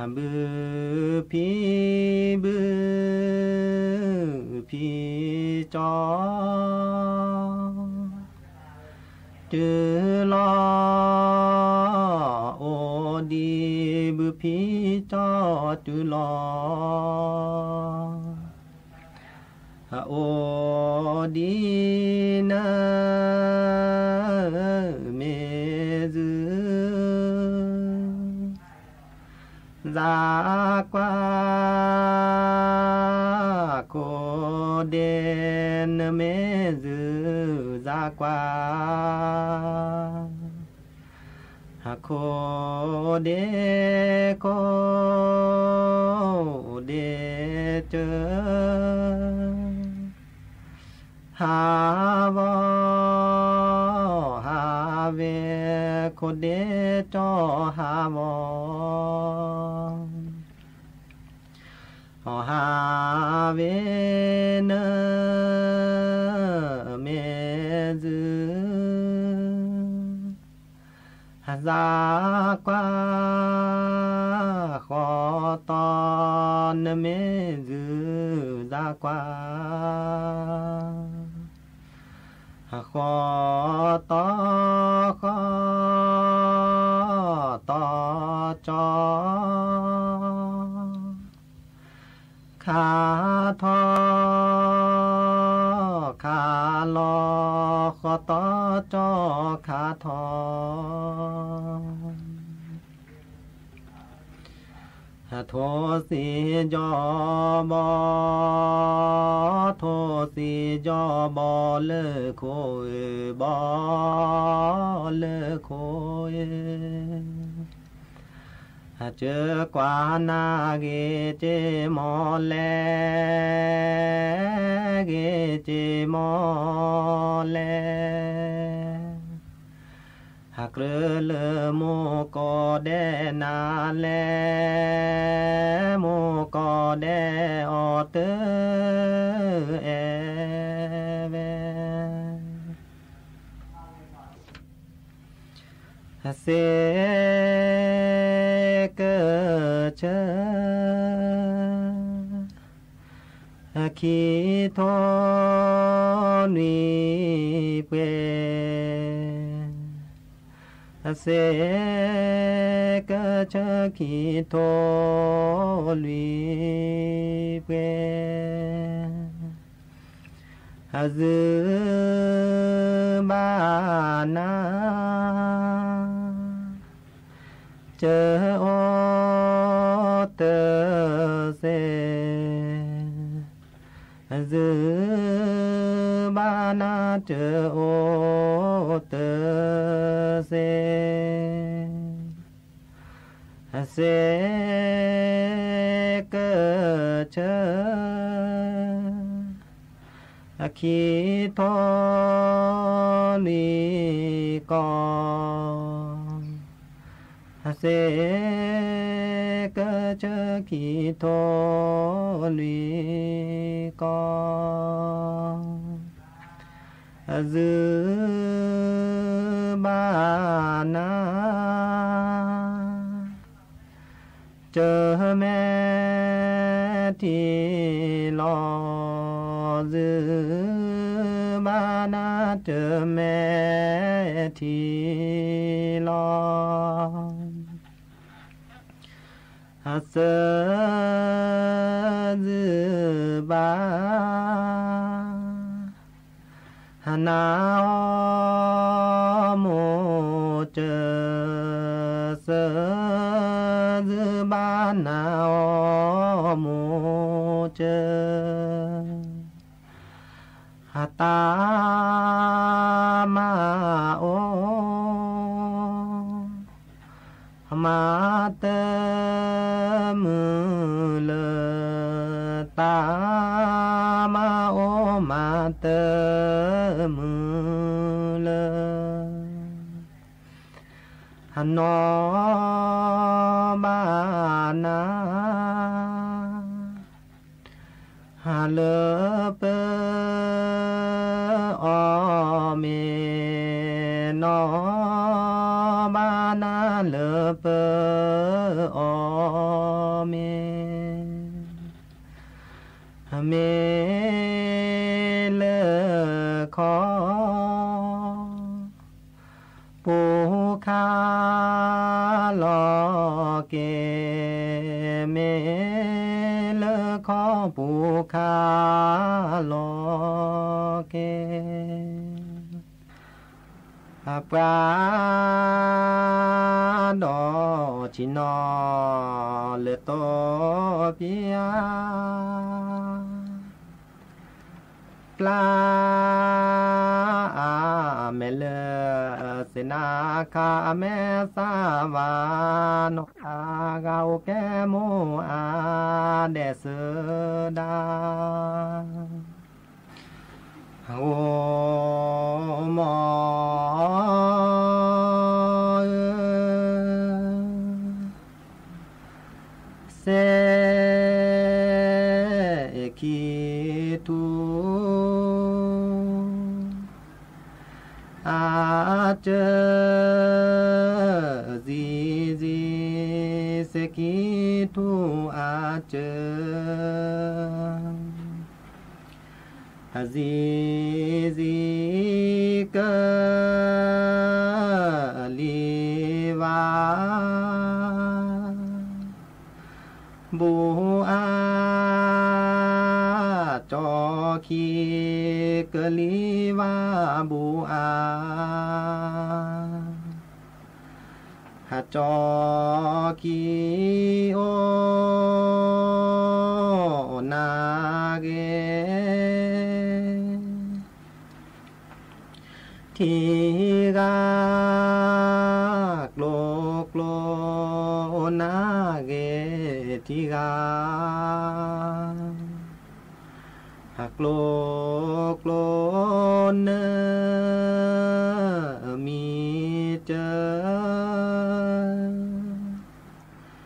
ၤလီၤ အိၣ်ထီၣ် စ့ကျီကၠီ တုၤလီၤ အိၣ်ထီၣ် နမ့ၢ်စူ စးကွၢ် ဘုဖံ နမ့ၢ်စူ စးကွၢ် ဘုဖံ ဘုဖံကၠီ တုၤလီၤ အိၣ်ဒံး ဘုဖံကၠီ တုၤလီၤ အိၣ်ဒံး နမ့ၢ်စူ စးကွၢ် ခိၣ်ဒ့ နမ့ၢ်စူ စးကွၢ် ခိၣ်ဒ့ ခိၣ်ဒ့ကၢ ဟးဝီ ဟးဝဲ ခိၣ်ဒ့ကၠီ ဟးဝီ ဟးဝဲ နမ့ၢ်စူ စးကွၢ် ဃီတီ နမ့ၢ်စူ စးကွၢ် ဃီတီ ဃီတီကၠီ ခးထီၣ် ခးလီၤ ဃီတီကၠီ ခးထီၣ် ထိၣ်စ့ၣ်ကၠီဘီ ထိၣ်စ့ၣ်ကၠီဘီ လၢခိၣ်ဧၢ ဘီ လၢခိၣ်ဧၢ စၢကွၢ်နၤဂ့ၤက့ၤမီၢ်လဲၣ်, ဂ့ၤက့ၤမီၢ်လဲၣ်. ဟးကြၢးလၢမိၢ်ကီၢ်ဒဲးနၤလဲၣ်, မိၢ်ကီၢ်ဒဲးအီၤတအဲၣ်ဝဲ စ့ကဆၢ ခံထိနွံပှဲၤ, စ့ကဆၢခံထိလွံၢ်ပှဲၤ. အဇုဘၣ်နၤ စၢအိၣ်တစဲး, အဇုဘၣ်နၤစၢအိၣ်တစဲး. စ့ကဆၢ ခံထိလွံၢ်ကီၢ်, စ့ကဆၢခံထိလွံၢ်ကီၢ်. အဇုဘၣ်နၤ တမဲထံလီၤ, အဇုဘၣ်နၤတမဲထံလီၤ. အစၢ အဇုဘၣ် နၤအီၤမိၢ်စၢၤ, စၢ အဇုဘၣ်နၤအီၤမိၢ်စၢၤ. အတၢ်မၤအိၣ် မၤတမုာ်လၢၤ, တၢ်မၤအိၣ်မၤတမုာ်လၢၤ. အနီၢ်ဘၣ်နၤ လၢပၢအီၤမ့ၢ်, နီၢ်ဘၣ်နၤလၢပၢအီၤမ့ၢ်, မ့ၢ်လၢခီ ပူၤခါလီၤက့ၤ, မ့ၢ်လၢခီပူၤခါလီၤက့ၤ. အပှၤဒီးဆံနီၤလၢတိပၠါ ပျၢ်အါ အမဲာ်လၢစ့နါခါ အမဲာ်သၣ်ဝါနီၤ အဂၤအိၣ်ကဲမိၢ်အါဒဲးစၢဒၣ် အိၣ်မီၢ်ဧၢ စဲးခံထူ အစၢ အဇံဇံ စဲးခံထူအစၢ အဇံဇံ ကလံၤဝါ ဘူးအါ ကၠီခံ ကလံၤဝါဘူးအါ အကၠီခံ အိၣ်နၤဂ့ၤ ထံဂၤကျိကျိ နၢ်ဂ့ၤထံဂၤ, အကျိၤကျိၤနမံၤစၢၤ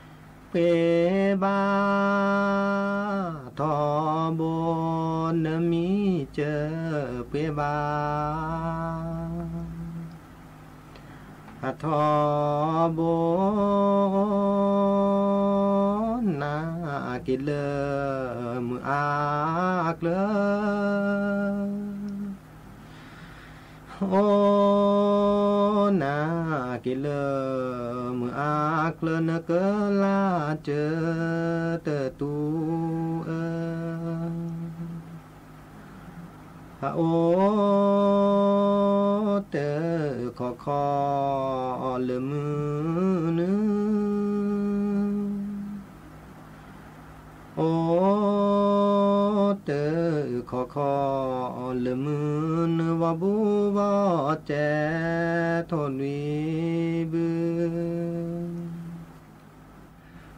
ပှ့ၤဘၣ်, ထီဘိနမံၤစၢၤပှ့ၤဘၣ်, အထီဘိ နက့ၤလၢမုၢ်အါကျၢၤ, အိၣ်နက့ၤလၢမုၢ်အါကျၢၤ နကလၢ်စၢၤတတူၢ်အၢ အအိၣ်တခီခီလၢမုၢ်နုာ်, အိၣ်တခီခီလၢမုၢ်နုာ်ဝီဘူဝီစဲးထိၣ်လွံၢ်ဘု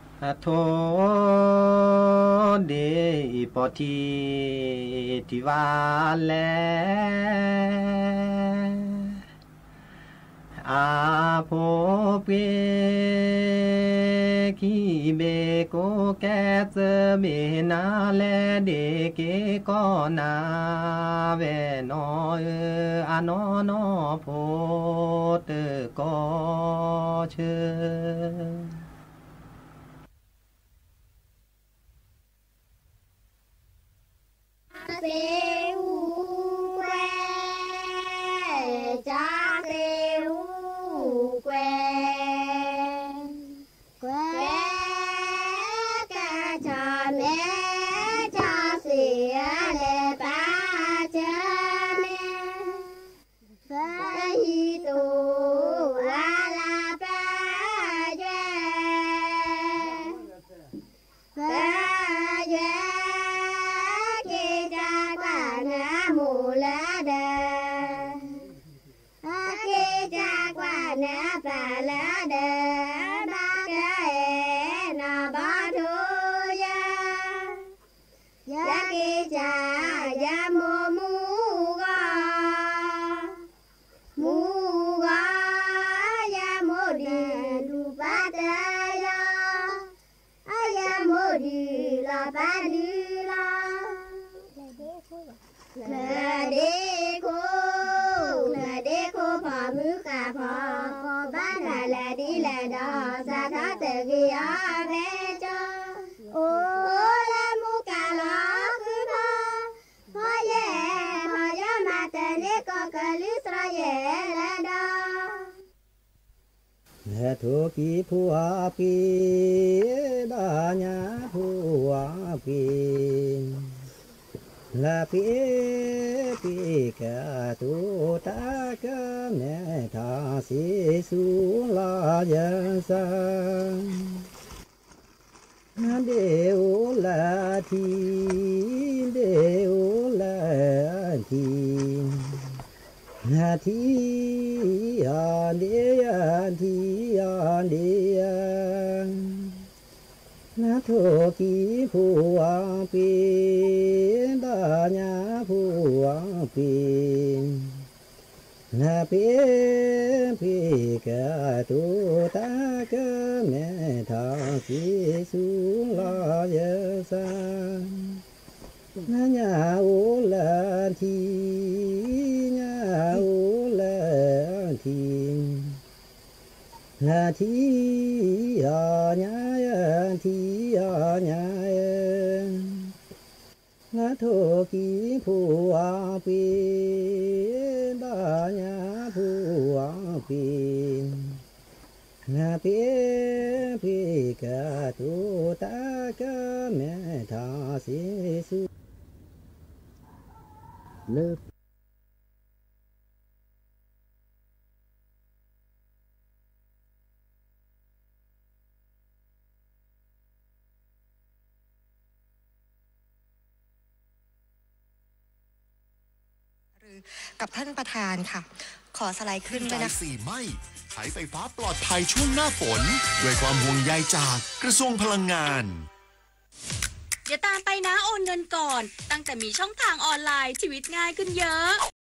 အထိၣ်ဒ့အံၤပီၢ်ထံထံၣ်ဝဲလဲၣ်, အဖိပှ့ၤ ခံဘ့ၣ်ကိးကဲသၢဘ့ၣ်နၤလဲၣ်, ဒ့က့ၤကီၢ်နၤဝဲနီၢ်ဧၢ, အနီၢ်နီၢ်ဖိတကီၢ်ဆၢ သ့ၣ်အူကွဲ, ကၠီသ့ၣ်အူကွဲ, ကွဲကဆီမဲ, ကဆီသ့ၣ်အလဲၤပာ်စၢၤန့ၣ် ပဟံၣ်တူၢ်အလၤပယွဲ, ပယွဲ, က့ၤကကွၢ်နမိၢ်လၢဒၢး, က့ၤကကွၢ်နပၢ်လၢဒၢး, ဘၣ်ကအဲၣ်နဘီဒိယၤ ယက့ၤကၢ်ယမိၢ်မူဂီၤ, မူဂီၤ, ယမိၢ်ဒုးလူၤပၢ်တယီၤ, ယမိၢ်ဒုးလီၤပၢ်ဒုးလီၤ, လၢဒ့ခိၣ်, လၢဒ့ခိၣ်ဖီမုၢ်ဃာ်ဖီ, ဘၣ်နၤလၢဒ်လဲၣ်ဒီး စးထီၣ်တဂ့ၤအီၤဖဲကၠီ, အိၣ်လၢမူကၤလီၤဃုဖီ, ဖီယဲၢ်, ဖီယဲၢ်မၤတၢ်န့ၢ်ကီၢ်ကလုၢ်သရီယဲၢ်လၢဒီး လၢထိၣ်ကံၢ်ဖိအပှ့ၤ, ဒီးညၣ်ဖိအပှ့ၤ, လၢပှ့ၤပှ့ၤကတိၤတၢ်ကမဲာ်ထီၣ်စ့ဆူလီၤယစၢ် ဒ့အိၣ်လၢထံ, ဒ့အိၣ်လၢထံ, ထံအီၤဒ့ယၤ, ထံအီၤဒ့ယၤ, လၢထိၣ်ကံၢ်ဖိအပှ့ၤ, ဒီးညၣ်ဖိအပှ့ၤ လၢပှ့ၤပှ့ၤကတိၤတၢ်ကမဲာ်ထီၣ်စ့ဆူလီၤယစၢ်, ညၣ်အိၣ်လၢထံ, ညၣ်အိၣ်လၢထံ, လၢထံအီၤညါယဲ, ထံအီၤညါယဲ လၢထိၣ်ကံၢ်ဖိအပှ့ၤ, ဒီးညၣ်ဖိအပှ့ၤ, လၢပှ့ၤပှ့ၤကတိၤတၢ်ကမဲာ်ထီၣ်စ့ဆူ လၢ กับท่านประธานค่ะ ขอสไลด์ขึ้นด้วยนะคะ กระจายสี่ ไม่ ใช้ไฟฟ้าปลอดภัยช่วงหน้าฝน ด้วยความห่วงใยจากกระทรวงพลังงาน อย่าตามไปนะ โอนเงินก่อน ตั้งแต่มีช่องทางออนไลน์ ชีวิตง่ายขึ้นเยอะ